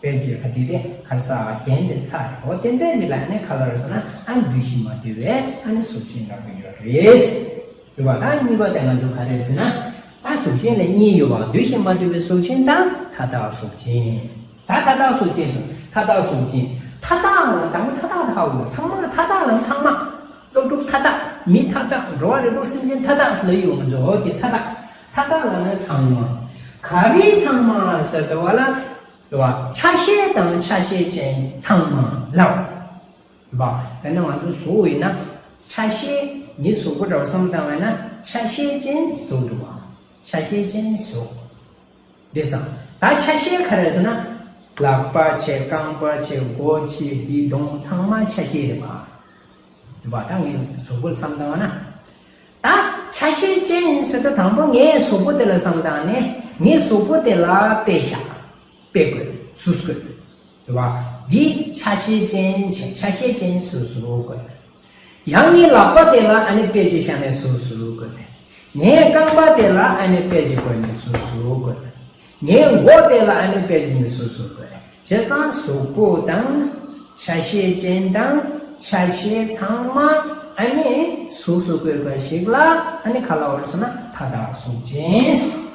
དཔེར་བརྗོད་ཁ་དེ་དེ་ག་རེ་ཟེར། རྒྱན་དེ་ཚར་རེད། འོ་དེ་འདྲ་ཞིག་ལ་ཨ་ནི་ག་ལ་རེད་ཟེར་ན། ཨ། འདུལ་ཞིང་མ་འདུལ་བའི་ཨ་ནི་གཟུགས་ཅན་ལབ་ཀྱི་ཡོད་རེད། རེད་བ། ད་གཉིས་པ་དེ་ང་ཚོ་ག་རེ་རེད་ཟེར་ན། ད་གཟུགས་ཅན་ལ་གཉིས་ཡོད་བ། འདུལ་ཞིང་མ་འདུལ་བའི་གཟུགས་ཅན་དང་མཐའ་དག་གཟུགས་ཅན། ད་མཐའ་དག་གཟུགས་ཅན་སོ། མཐའ་དག་གཟུགས་ཅན། མཐའ་དག་ལ་དང་པོ་མཐའ་དག་དག་འོ། ཚང་མ་མཐའ་དག་ལ་ཚང་མ། སློབ་ཕྲུག་མཐའ་དག་མི་མཐའ་དག་འགྲོ་བ་རིགས་དྲུག་སེམས་ཅན་མཐའ་དག་ལ་ཡོང་ང་ཚོ། འོ་དེ་མཐའ་དག་མཐའ་དག་ལ་ནི་ཚང་མ། ག་རེ་ཚང་མ་ཟེར་དུས་བ་ལ། རེད་བ། ཆ་ཤས་དང་ཆ་ཤས་ཅན་ཚང་མ་ལ། རེད་བ། དེ་ནི་ང་ཚོ་གཟུགས་ཡིན་ན་ཆ་ཤས། མི་གཟུགས་པོ་འདྲ་བ་བསམ་བཏང་བས་ན་ཆ་ཤས་ཅན་གཟུགས་རེད་བ། ཆ་ཤས་ཅན་གཟུགས། རེད་སམ། ད་ཆ་ཤས་ག་རེ་ཟེར་ན། ལག་པ་བྱས། རྐང་པ་བྱས། མགོ་བྱས། འདི་གདོང་ཚང་མ་ཆ་ཤས་རེད་བ། རེད་བ། ད་ངས་གཟུགས་པོ་བསམ་བཏང་བ་ན། ད་ཆ་ཤས་ཅན་ཟེར་དུས་དང་པོ་ངས་གཟུགས་པོ་དེ་ལ་བསམ་བཏང་ནས་ངས་གཟུགས་པོ་དེ་ལ་དཔེ་བཞག་དཔེ་བཀོད། གཟུགས་བཀོད། རེད་བ། འདི་ཆ་ཤས་ཅན་བྱས། ཆ་ཤས་ཅན་གཟུགས་སུ་བཀོད། ཡང་ངའི་ལག་པ་དེ་ལ་ཨ་ནི་དཔེ་ཅིག་བཞག་ནས་གཟུགས་སུ་བཀོད། ངའི་རྐང་པ་དེ་ལ་ཨ་ནི་དཔེ་ཅིག་བཀོད་ནས་གཟུགས་སུ་བཀོད། ངའི་མགོ་དེ་ལ་ཨ་ནི་དཔེ་ཅིག་ནས་གཟུགས་སུ་བཀོད། བྱས་ཙང་གཟུགས་པོ་དང་། ཆ་ཤས་ཅན་དང་ཆ་ཤས་ཚང་མ་ཨ་ནི་གཟུགས་སུ་བཀོད་པ་ཞིག་ལ་ཨ་ནི་ག་ལབ་པ་རེད་ཟེར་ན་མཐའ་དག་གཟུགས་ཅན།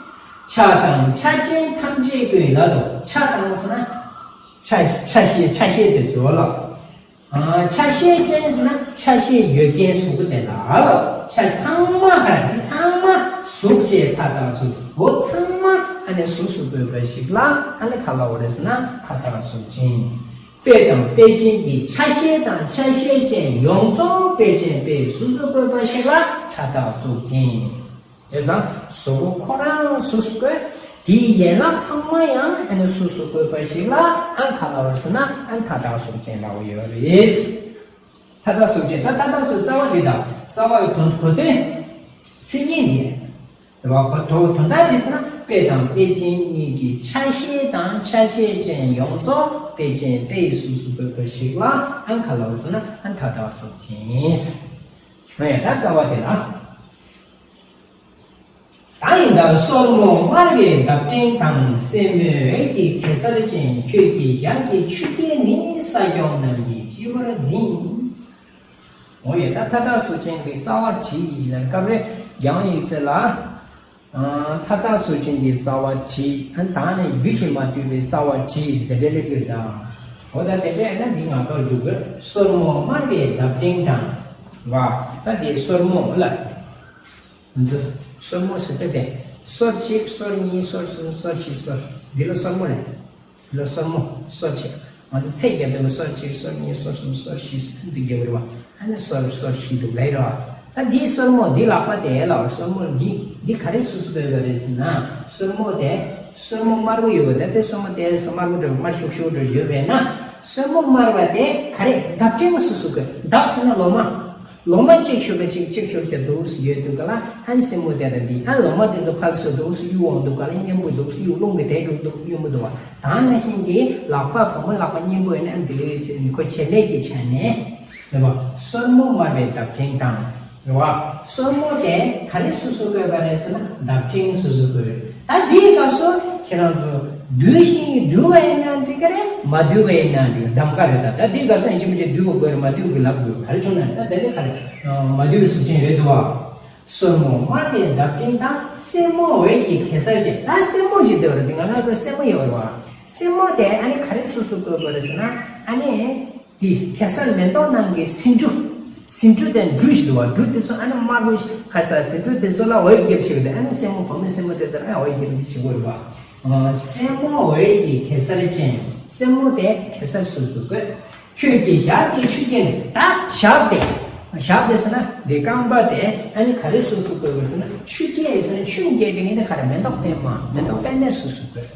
ཆ་དང་ཆ་ཅན་ཐམས་ཅད་ཀུན་ལ་དོ། ཆ་དང་ཟེར་ན་ཆ་ཆ་ཤས། ཆ་ཤས་དེ་ཚོ་ལ། ཨ། ཆ་ཤས་ཅན་ཟེར་ན་ཆ་ཤས་ཡོད་མཁན་གཟུགས་པོ་དེ་ལ། ཆ་ཚང་མ་ག་རེ། འདི་ཚང་མ་གཟུགས་ཅན་མཐའ་དག་གཟུགས། འོ་ཚང་མ་ཨ་ནི་གཟུགས་སུ་བཀོད་པ་ཞིག་ལ་ཨ་ནི་ག་ལབ་པ་རེད་ཟེར་ན་མཐའ་དག་གཟུགས་ཅན། དཔེ་དང་དཔེ་ཅན་གྱི་ཆ་ཤས་དང་ཆ་ཤས་ཅན་ཡོངས་རྫོགས་དཔེ་ཅན་དཔེའི་གཟུགས་སུ་བཀོད་པ་ཞིག་ལ་མཐའ་དག་གཟུགས་ཅན། བྱས་ཙང་གཟུགས་པོ་ཁོ་རང་གཟུགས་སུ་བཀོད། དེའི་ཡན་ལག་ཚང་མ་ཡང་ཨ་ནི་གཟུགས་སུ་བཀོད་པ་ཞིག་ལ་ཨ་ནི་ག་ལབ་པ་རེད་ཟེར་ན་ཨ་ནི་མཐའ་དག་གཟུགས་ཅན་ལབ་ཀྱི་ཡོད་རེད། མཐའ་དག་གཟུགས་ཅན། ད་མཐའ་དག་གཟུགས་རྩ་བ་འདི་དང་རྩ་བ་ཡི་དོན་གོ་དོན། མཚན་ཉིད་འདི་རེད་བ། གོ་དོན་དོན་དག་ཅི་ཟེར་ན་དཔེ་དང་དཔེ་ཅན་གཉིས་ཀྱི་ཆ་ཤས་དང་ཆ་ཤས་ཅན་ཡོངས་རྫོགས་དཔེ་ཅན་དཔེའི་གཟུགས་སུ་བཀོད་པ་ཞིག་ལ་ཨ་ནི་ག་ལབ་པ་རེད་ཟེར་ན་ཨ་ནི་མཐའ་དག་གཟུགས་ཅན། ཨེ། ད་རྩ་བ་དེ་ལ། ད་ཡིན་ད་སོར་མོ་དམར་བའི་འདབ་ཕྲེང་དང་། སེན་མོའི་འོད་ཀྱི་གེ་སར་ཅན། ཁྱོད་ཀྱི་ཞབས་ཀྱི་ཆུ་སྐྱེས་ནི། ས་སྐྱོང་རྣམས་ཀྱིས་སྤྱི་བོར་འཛིན། འོ་ཡ། ད་མཐའ་དག་གཟུགས་ཅན་གྱི་རྩ་བ་བྲིས་ཡིན་ལ། སྐབས་རེ་རྒྱ་ཡིག་ཚད་ལ། ཨ། མཐའ་དག་གཟུགས་ཅན་གྱི་རྩ་བ་བྲིས། ཨ། ད་ནི་རྒྱུད་ཀྱིས་མ་བསྡུས་པའི་རྩ་བ་བྲིས་ཞེས་དེ་འདྲ་སླེབས་ཀྱི་རེད་ད། འོ་ད་དེ་འདྲ་ཡིན་ན་འདི་ངག་ཐོག་འཇུག་དགོས། སོར་མོ་དམར་བའི་འདབ་ཕྲེང་དང་། བ། ད་དེ་སོར་མོ་ལ། འདི་སོར་མོ་ཟེར་ཏེ་དེ། སོར་གཅིག་སོར་གཉིས་སོར་གསུམ་སོར་བཞི་སོར། འདི་ལ་སོར་མོ་ལབ། འདི་ལ་སོར་མོ། སོར་བྱེད། ང་ཚོ་ཚད་བརྒྱབ་དུས་ལ་སོར་གཅིག་སོར་གཉིས་སོར་གསུམ་སོར་བཞི་ཟེར་འདི་བརྒྱབ་རེད་བ། ཨ་ནི་སོར་སོར་བཞི་འདུག་ལབ་རེད་བ། ད་འདི་སོར་མོ། འདི་ལག་པ་དེ་ལ་སོར་མོ། འདི་འདི་ག་རེ་སོ་སོ་བཀོད་པ་རེད་ཟེར་ན། སོར་མོ་དེ་སོར་མོ་དམར་པོ་ཡོད་པ་དེ། དེ་སོར་མོ་དེ་དམར་པོ་འདྲ་དམར་ཤུག་ཤུག་འདྲ་ཡོད་པས་ན། སོར་མོ་དམར་བ་དེ་ག་རེ། འདབ་ཕྲེང་སོ་སོ་བཀོད། འདབ་ཟེར་ན་ལོ་མ། ལོ་མ་གཅིག་ཤོར་བ་གཅིག་གཅིག་ཤོར་བྱས་འདུག་སེ་ཡོད་འདུག་ག་ལ། ཨ་ནི་སེན་མོ་དེ་དང་འདི། ཨ་ནི་ལོ་མ་དེ་ཚོ་ཕར་ཚུར་འདུག་སེ་གཡུག་འོང་འདུག་ག་ལ། གཉེན་པོ་འདུག་སེ་གཡུག། རླུང་གིས་དེད་འགྲོ་འདུག་གཡུག་མི་འདུག་བ། ད་ནང་བཞིན་གྱི་ལག་པ་བུ་མོ་ལག་པ་གཉེན་པོ་ཡིན་ན་འདི་ལས་ཟེར་ནི་ཁོ་བྱེད་ལས་ཀྱི་ཆ་ནས་རེད་བ། སོར་མོ་དམར་བའི་འདབ་ཕྲེང་དང་། རེད་བ། སོར་མོ་དེ་ག་རེ་སོ་སོ་བཀོད་པ་རེད་ཟེར་ན་འདབ་ཕྲེང་སོ་སོ་བཀོད། ད་འདིའི་སྐབས་སུ་ཁྱེད་རང་ཚོ་འདུལ་ཞིང་འདུལ་བ་ཡིན་ན་འགྲིག་གི་རེད། མ་འདུལ་བ་ཡིན་ན་འགྲིག་གི། གདམ་ག་རེད། ད་ད་འདིའི་སྐབས་སུ་ཡིན་གཅིག་མིན་གཅིག་འདུལ་བ་དགོས་རེད། མ་འདུལ་གི་ལབ་དགོས། ག་རེ་བྱུང་ན་ད་དེ་ལས་ག་རེ། མ་འདུལ་བའི་གཟུགས་ཅན་ཡོད་འདུག་བ། སོར་མོ་དམར་བའི་འདབ་ཕྲེང་དང་། སེན་མོའི་འོད་ཀྱི་གེ་སར་ཅན། ད་སེན་མོ་ཞིག་འདུག་རེད། འདི་ང་རང་ཚོ་སེན་མོ་ཡོད་རེད་བ། སེན་མོ་དེ་ཨ་ནི་ག་རེ་སོ་སོ་བཀོད་པ་རེད་ཟེར་ན། ཨ་ནི་འདི་གེ་སར་མེ་ཏོག་ནང་གི་སེང་ཕྲུག་སེང་ཕྲུག་དེ་འབྲུ་ཞིག་འདུག་བ། འབྲུ་དེ་ཚོ་ཨ་ནི་དམར་པོ་ཞིག་ཁ་ས་སེང་ཕྲུག་དེ་ཚོ་ལ་འོད་རྒྱབ་བྱེད་ཀྱི་འདུག་ཨ་ནི་སེན་མོ་བུ་མོ་སེན་མོ་དེ་ཚོ་ལ་ཨ་འོད་རྒྱབ་ཀྱི་བྱེད་དགོས་རེད་བ། སེན་མོའི་འོད་ཀྱི་གེ་སར་ཅན། སེན་མོ་དེ་གེ་སར་སོ་སོ་བཀོད། ཁྱོད་ཀྱི་ཞབས་ཀྱི་ཆུ་སྐྱེས་ནི། ད་ཞབས་དེ། ཞབས་དེ་ཟེར་ན་འདི་རྐང་པ་དེ་ཨ་ནི་ག་རེ་སོ་སོ་བཀོད་པ་ཟེར་ན་ཆུ་སྐྱེས་ཟེར་ན་ཆུ་སྐྱེས་དེ་ངས་དེ་ག་རེ་མེ་ཏོག་པད་མ། མེ་ཏོག་པད་མས་སོ་སོ་བཀོད།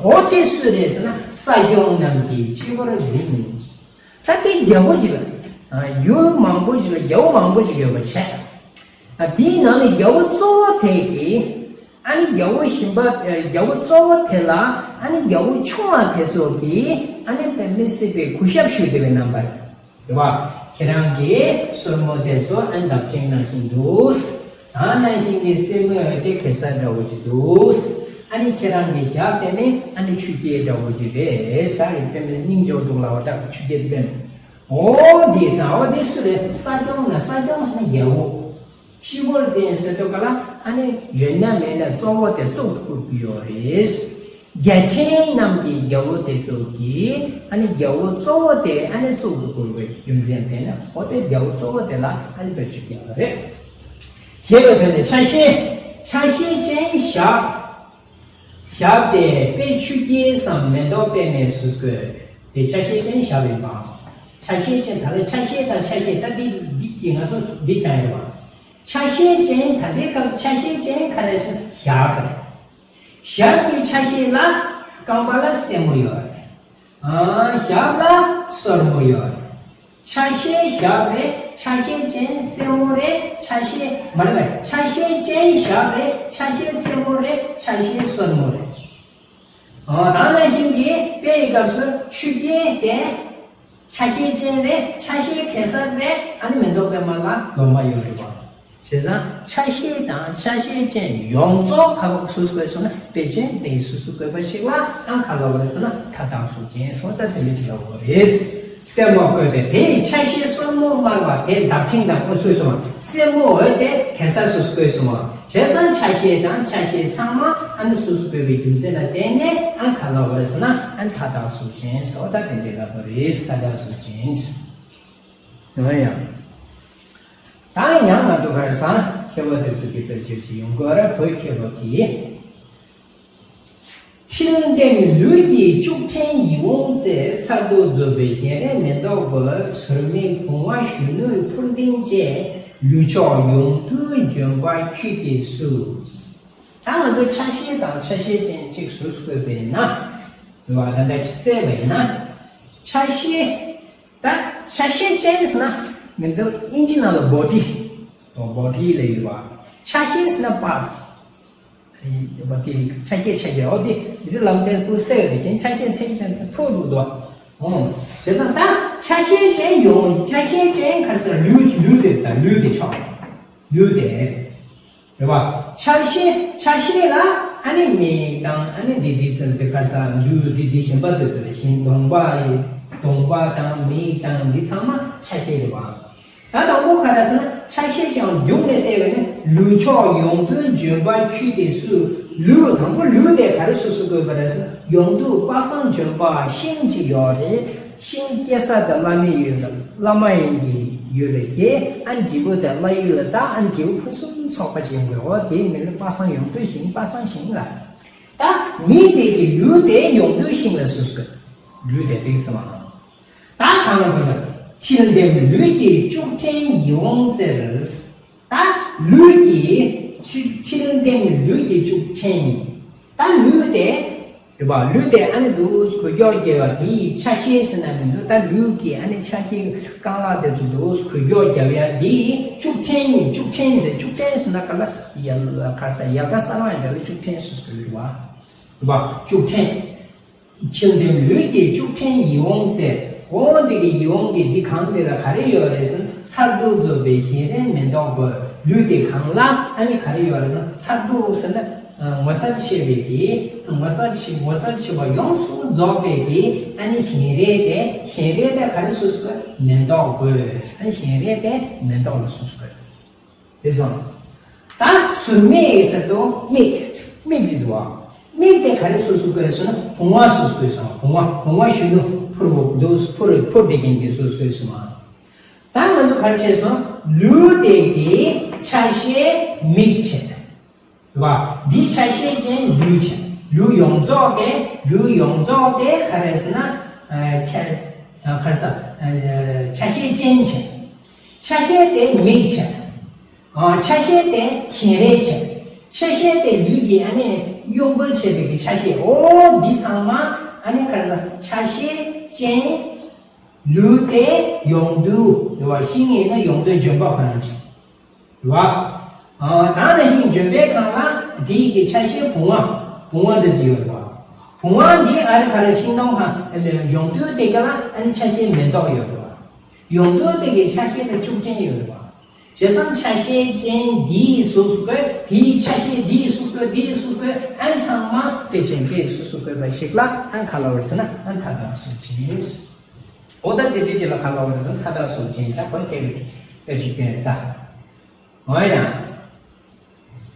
འོ་དེ་སུ་རེད་ཟེར་ན་ས་སྐྱོང་རྣམས་ཀྱིས་སྤྱི་བོར་འཛིན། ད་དེ་རྒྱལ་པོ་ཅིག་ལ། ཡུལ་མང་པོ་ཅིག་ལ་རྒྱལ་པོ་མང་པོ་ཅིག་ཡོད་པ་བྱས། དེའི་ནང་ནས་རྒྱལ་པོ་གཙོ་བོ་དེ་གིས། ཨ་ནི་རྒྱལ་པོ་གཞན་པ་རྒྱལ་པོ་གཙོ་བོ་དེ་ལ་ཨ་ནི་རྒྱལ་པོ་ཆུང་བ་དེ་ཚོ་གིས་ཨ་ནི་དཔེ་མི་སྲིད་པའི་གུས་ཞབས་ཞུས་བསྡད་པའི་རྣམ་པ་རེད། རེད་བ། ཁྱེད་རང་གི་སོར་མོ་དེ་ཚོ་ཨ་ནི་འདབ་ཆེན་ནང་བཞིན་འདུག་ད་ནང་བཞིན་གྱི་སེན་མོ་དེ་གེ་སར་འདྲ་བོ་ཅིག་འདུག་ཨ་ནི་ཁྱེད་རང་གི་ཞབས་དེ་ནི་ཨ་ནི་ཆུ་སྐྱེས་འདྲ་བོ་ཅིག་རེད་ཟེར་ཡིན་པས་ནི་སྙིང་རྗེ་པོ་འདུག་ལབ་པ་ལྟ་བུ་ཆུ་སྐྱེས་དེ་དཔེ་མི། འོ་དེ་ས་འོ་དེ་སུ་རེད། ས་སྐྱོང་ན་ས་སྐྱོང་ཟེར་ན་རྒྱལ་པོ། ཤི་བོར་འཛིན་ཟེར་དུས་ག་ལ་ཨ་ནི་ཡོད་ན་མེད་ན་གཙོ་བོ་དེ་གཙུག་ཏུ་བཀུར་གྱི་ཡོད་རེད། རྒྱལ་ཕྲན་རྣམས་ཀྱི་རྒྱལ་པོ་དེ་ཚོ་གིས་ཨ་ནི་རྒྱལ་པོ་གཙོ་བོ་དེ་ཨ་ནི་གཙུག་ཏུ་བཀུར་བའི་རྒྱུ་མཚན་དེ་ནི་འོ་དེ་རྒྱལ་པོ་གཙོ་བོ་དེ་ལ་ཨ་ནི་དཔེ་ཆུ་སྐྱེས་པ་རེད། ཞེས་པའི་དོན་ནི་ཆ་ཤས། ཆ་ཤས་ཅན་ཞབས། ཞབས་དེ་དཔེ་ཆུ་སྐྱེས་སམ་མེ་ཏོག་དཔེ་མེད་སུ་བཀོད་དེ་ཆ་ཤས་ཅན་ཞབས་ཡིན་པའམ། ཆ་ཤས་ཅན་ད་ལྟ་ཆ་ཤས་དང་ཆ་ཤས་ད་འདི་འདི་གི་ང་ཚོ་འདི་བྱ་ཡོད་པ། ཆ་ཤས་ཅན་ད་ལྟའི་སྐབས་སུ་ཆ་ཤས་ཅན་ག་རེ་ཟེར་ཞབས་རེད། ཞབས་ཀྱི་ཆ་ཤས་ལ་རྐང་པ་ལ་སེན་མོ་ཡོད་རེད། ཨ་ཞབས་ལ་སོར་མོ་ཡོད་རེད། ཆ་ཤས་ཞབས་རེད། ཆ་ཤས་ཅན་སེན་མོ་རེད། ཆ་ཤས་མ་རེད་པས། ཆ་ཤས་ཅན་ཞབས་རེད། ཆ་ཤས་སེན་མོ་རེད། ཆ་ཤས་སོར་མོ་རེད། ཨ་རང་ལ་བཞིན་གྱི་དཔེ་ཡི་སྐབས་སུ་ཆུ་སྐྱེས་དེ་ཆ་ཤས་ཅན་རེད། ཆ་ཤས་གེ་སར་རེད། ཨ་ནི་མེ་ཏོག་པད་མ་ལ་ལོང་བ་ཡོད་རེད་པ། བྱས་ཙང་ཆ་ཤས་དང་ཆ་ཤས་ཅན་ཡོངས་རྫོགས་ཁ་སོ་སོ་བཀོད་སོང་ན་དཔེ་ཅན་དེ་སོ་སོ་བཀོད་པ་ཞིག་ལ་ཨང་ཁ་ལོ་བ་རེད་ཟེར་ན་ཐ་དང་གཟུགས་ཅན་སོང་ད་དེ་མི་ཞིག་ལ་འོ་རེད། དཔེ་མ་བཀོད་པས་དེའི་ཆ་ཤས་སོར་མོ་དམར་བ་དེ་འདབ་ཆེན་དང་ཨོ་སོ་སོ་སོ་མ་སེན་མོ་འོད་དེ་གེ་སར་སོ་སོ་བཀོད་སོང་བ། བྱས་ཙང་ཆ་ཤས་དང་ཆ་ཤས་ཚང་མ་ཨ་ནི་སོ་སོ་བཀོད་པའི་རྒྱུ་མཚན་ལ་བརྟེན་ནས་ཨ་ཁ་ལོ་བ་རེད་ཟེར་ན་ཨ་ཐ་དང་གཟུགས་ཅན་སོ་ད་དེ་འདྲའི་ལབ་པ་རེད། ཐ་དང་གཟུགས་ཅན། ཡང་ཡང་། ད་ཡང་ང་ཚོ་ག་རེ་ཟེར་མཁས་པ་དེ་ཚོ་གི་དཔེར་བརྗོད་ཅིག་ཡོང་དགོས་ར། བོད་མཁས་པ་གིས། མཐིལ་ལྡན་ལུས་ཀྱི་ལྕུག་ཕྲན་ཡིད་འོང་རྩེར། མཚར་སྡུག་རྫོགས་པའི་བཞིན་རས་མེ་ཏོག་འོད། ཟུར་མིག་བུང་བ་གཞོན་ནུའི་འཕུར་ལྡིང་བཅས། ལུས་མཆོག་ཡོངས་འདུའི་ལྗོན་པ་ཁྱུད་དེ་སུ། ད་ང་ཚོ་ཆ་ཤས་དང་ཆ་ཤས་ཅན་གཅིག་སུ་སུ་བཀོད་པ་ཡིན་ན། རེད་བ། ད་ལྟ་ཅིག་བཙལ་བ་ཡིན་ན། ཆ་ཤས། ད་ཆ་ཤས་ཅན་ཟེར་ན་མི་འདུག་ཨིན་ཇི་ནང་ལ་བོ་ཌི། བོ་ཌི་ལ་ཡོད་བ། ཆ་ཤས་ཟེར་ན་པཱར་ཊི། ཡོད་བ་དེ་ཆ་ཤས་ཆ་ཤས་འོ་དེ་མི་འདུག་ལམ་སྟོན་པོ་གསལ་ཡོད་དེ་གཞན་ཆ་ཤས་ཆ་ཤས་ཟེར་ན་ཐུག་འདུག་དོ། འོ། བྱས་ཙང་ད་ཆ་ཤས་ཅན་ཡོང་ཆ་ཤས་ཅན་ག་རེ་ཟེར་ལུས་ལུས་དེ་ད་ལུས་དེ་ཆོག་ལུས་དེ། རེད་བ། ཆ་ཤས་ཆ་ཤས་ལ་ཨ་ནི་མིག་དང་ཨ་ནི་འདི་འདི་ཚོ་དེ་ག་ས་ལུས་འདི་འདི་གཞན་པ་དེ་ཚོ་ལ་ཞིང་གདོང་པ་ཡི་གདོང་པ་དང་མིག་དང་འདི་ཚང་མ་ཆ་ཤས་རེད་བ། ད་དང་པོ་ག་རེ་ཟེར་ན་ཆ་ཤས་ཀྱང་མཇུག་ནས་བལྟས་པས་ནི་ལུས་མཆོག་ཡོངས་འདུའི་ལྗོན་པ་ཁྱུད་དེ་སུ། ལུས་དང་པོ་ལུས་དེ་ག་རེ་སུ་སུ་དགོས་པ་རེད་ཟེར་ན་ཡོངས་འདུ་པ་སངས་ལྗོན་པ་ཤིང་གཅིག་ཡོད་རེད། ཤིང་སྐྱེ་ས་དང་བླ་མའི་ཡུལ་ལ་བླ་མ་ཡིན་གྱི་ཡུལ་ལ་སྐྱེ། ཨ་འབྲས་བུ་དང་བླ་ཡུལ་ལ་ད་ཨ་འབྲས་བུ་ཕུན་སུམ་ཚོགས་པ་ཅིག་ཡོང་དགོས། འོ་དེའི་མིང་ལ་པ་སངས་ཡོངས་འདུ་ཤིང་པ་སངས་ཤིང་ལ། ད་མི་དེ་གི་ལུས་དེ་ཡོངས་འདུ་ཤིང་ལ་སུ་སུ་དགོས། ལུས་དེ་དེ་ཚང་མ། ད་གང་ལ་ཐོག་ལ་མཐིལ་ལྡན་ལུས་ཀྱི་ལྕུག་ཕྲན་ཡིད་འོང་རྩེར། ད་ལུས་ཀྱི་མཐིལ་མཐིལ་ལྡན་ལུས་ཀྱི་ལྕུག་ཕྲན། ད་ལུས་དེ། རེད་པ། ལུས་དེ་ཨ་ནི་འདུག་སེ་འགུལ་སྐྱོད་རྒྱག་པ་དེའི་ཆ་ཤས་ཟེར་ན་མི་འདུག་ད་ལུས་ཀྱི་ཨ་ནི་ཆ་ཤས་རྐང་ལག་དེ་ཚོ་འདུག་སེ་འགུལ་སྐྱོད་རྒྱག་ཡ་དེའི་ལྕུག་ཕྲན་ཡིན། ལྕུག་ཕྲན་ཟེར་ལྕུག་ཕྲན་ཟེར་ན་ག་ལ་ཡལ་ག་ས་ཡལ་ག་ས་མ་ཡལ་ག་ལྕུག་ཕྲན་ཟེར་དགོས་རེད་པ། རེད་པ། ལྕུག་ཕྲན། མཐིལ་ལྡན་ལུས་ཀྱི་ལྕུག་ཕྲན་ཡིད་འོང་རྩེར། འོ་འདི་གི་ཡིད་འོང་གི་འདི་གང་འདི་ལ་ག་རེ་ཡོད་རེད་ཟེར་ན་མཚར་སྡུག་རྫོགས་པའི་བཞིན་རས་མེ་ཏོག་འོད། ལུས་དེ་གང་ལ་ཨ་ནི་ག་རེ་ཡོད་རེད་ཟེར་ན་མཚར་སྡུག་ཟེར་ན་ངོ་མཚར་ཆེ་བའི་གི་ངོ་མཚར་ཆེ་ངོ་མཚར་ཆེ་བ་ཡོངས་སུ་རྫོགས་པའི་གི་ཨ་ནི་བཞིན་རས་དེ་བཞིན་རས་དེ་ག་རེ་སུ་སུ་མེ་ཏོག་འོད། ཨ་ནི་བཞིན་རས་དེ་མེ་ཏོག་ལ་སུ་སུ་འོད། རེད་སོང་། ད་ཟུར་མིག་ཟེར་དུས་མིག་མིག་འདི་འདུག་བ། མིག་དེ་ག་རེ་སུ་སུ་བཀོད་སོང་ན་བུང་བ་སུ་སུ་བཀོད་སོང་། བུང་བ་བུང་བ་གཞོན་ནུ་འཕུར་བུ་འདུག་འཕུར་འཕུར་བསྡད་མཁན་དེ་སུ་སུ་བཀོད་སོང་བ། ད་ང་ཚོ་ག་རེ་བྱས་སོང་། ལུས་དེ་གི་ཆ་ཤས་མིག་བྱས། རེད་བ། འདི་ཆ་ཤས་ཅན་ལུས་བྱས། ལུས་ཡོངས་རྫོགས་དེ་ལུས་ཡོངས་རྫོགས་དེ་ག་རེ་ཟེར་ན་ཆ་ག་རེ་ཟེར་ཆ་ཤས་ཅན་བྱས། ཆ་ཤས་དེ་མིག་བྱས། ཨ། ཆ་ཤས་དེ་བཞིན་རས་བྱས། ཆ་ཤས་དེ་ལུས་ཀྱི་ཨ་ནི་གཡོ་འགུལ་བྱེད་པའི་གི་ཆ་ཤས། འོ་འདི་ཚང་མ་ཨ་ནི་ག་རེ་ཟེར་ཆ་ཤས་ཅན། ལུས་དེ་ཡོངས་འདུ་རེད་བ། ཤིང་ཡིན་ན་ཡོངས་འདུ་ལྗོན་པ་ཁོ་ན་བྱས། རེད་བ། ཨ། ད་ནི་ཧིང་ལྗོན་པའི་སྒང་ལ་དེའི་གི་ཆ་ཤས་བུང་བ། བུང་བ་དེ་ཚོ་ཡོད་རེད་པ། བུང་བ་འདི་ཨ་རི་ཁ་རི་ཤིང་སྡོང་ཁ་ཡོང་དུས་དེ་ག་ལ་ཨ་ནི་ཆ་ཤས་མེ་ཏོག་ཡོད་རེད་པ། ཡོང་དུས་དེ་གི་ཆ་ཤས་དེ་བཅུ་ཅན་ཡོད་རེད་པ། བྱས་ཙང་ཆ་ཤས་ཅན་འདིའི་གཟུགས་སུ་བཀོད། དེའི་ཆ་ཤས་འདིའི་གཟུགས་སུ་བཀོད། འདིའི་གཟུགས་སུ་བཀོད། ཨ་ནི་ཚང་མ་དཔེ་ཅན་དེའི་གཟུགས་སུ་བཀོད་པ་ཞིག་ལ་ཨ་ནི་ག་ལབ་པ་རེད་ཟེར་ན་ཨ་ནི་མཐའ་དག་གཟུགས་ཅན། འོ་ད་དེ་དུས་ཅིག་ལ་ག་ལབ་པ་རེད་ཟེར་ན་མཐའ་དག་གཟུགས་ཅན། ད་གོ་མཁས་པའི་དཔེ་ཅིག་སྟོན་ད། འོ་ཡ།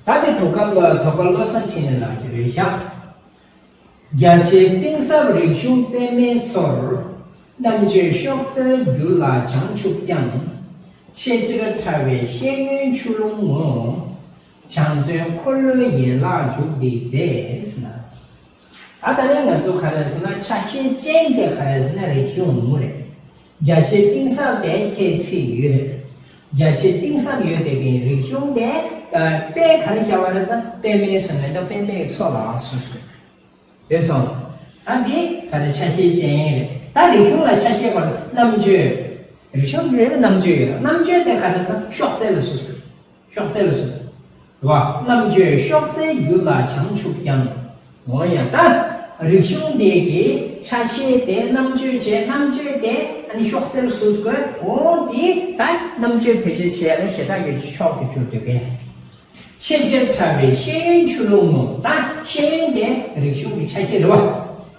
ད་དེ་དོ་ག་ལ་དོ་ག་བློ་བཟང་འཕྲིན་ལས་ལགས་ཀྱི་རེད་ཤག་རྒྱ་ཆེ་གཏིང་ཟབ་རིག་གཞུང་པད་མའི་མཚོར། རྣམ་དཔྱོད་གཤོག་རྩལ་རྒྱུད་ལ་བྱང་ཆུབ་བསྐྱངས། ཆེས་ཆེར་ཕྲ་བའི་ཤེས་ཡོན་ཆུ་ཀླུང་ངོ་། བྱང་བརྩོན་འཁོར་ལོའི་ཡན་ལག་འཇུག་འདི་མཛད་ཟེར་ན། ད་ད་ནས་ང་ཚོ་ག་རེ་ཟེར་ན་ཆ་ཤས་ཅན་དེ་ག་རེ་ཟེར་ན་རིག་གཞུང་རེད། རྒྱ་ཆེ་གཏིང་ཟབ་དེ་ཁྱད་ཚིག་ཡོད་རེད། རྒྱ་ཆེ་གཏིང་ཟབ་ཡོད་དེ་གའི་རིག་གཞུང་དེ་དཔེ་ག་རེ་བྱ་བ་རེད་ཟེར་ན་པད་མའི་ཟེར་ནས་ད་པད་མའི་མཚོ་ལ་སོ་སོ་རེད་སོང་། ད་འདི་ག་རེ་ཆ་ཤས་ཅན་རེད། ད་རིག་གཞུང་ལ་ཆ་ཤས་པར་རྣམ་དཔྱོད། རིག་གཞུང་རེད་རྣམ་དཔྱོད་ཡོད། རྣམ་དཔྱོད་དེ་ག་རེ་ད་གཤོག་རྩལ་ལ་སོ་སོ་རེད། གཤོག་རྩལ་ལ་སོ་སོ། རེད་བ། རྣམ་དཔྱོད་གཤོག་རྩལ་རྒྱུད་ལ་བྱང་ཆུབ་བསྐྱངས། འོ་ཡ། ད་རིག་གཞུང་དེ་གི་ཆ་ཤས་དེ་རྣམ་དཔྱོད་བྱས། རྣམ་དཔྱོད་དེ་ཨ་ནི་གཤོག་རྩལ་སོ་སོ་དགོས། འོ་དེ་ད་རྣམ་དཔྱོད་བེད་སྤྱོད་བྱས་ལ་ཞེ་དྲག་གི་ཕྱོགས་དེ་གྱུར་འདུག་གས། ཆེས་ཆེར་ཕྲ་བའི་ཤེས་ཡོན་ཆུ་ཀླུང་ངོ་། ད་ཤེས་ཡོན་དེ་རིག་གཞུང་གི་ཆ་ཤས་རེད་བ།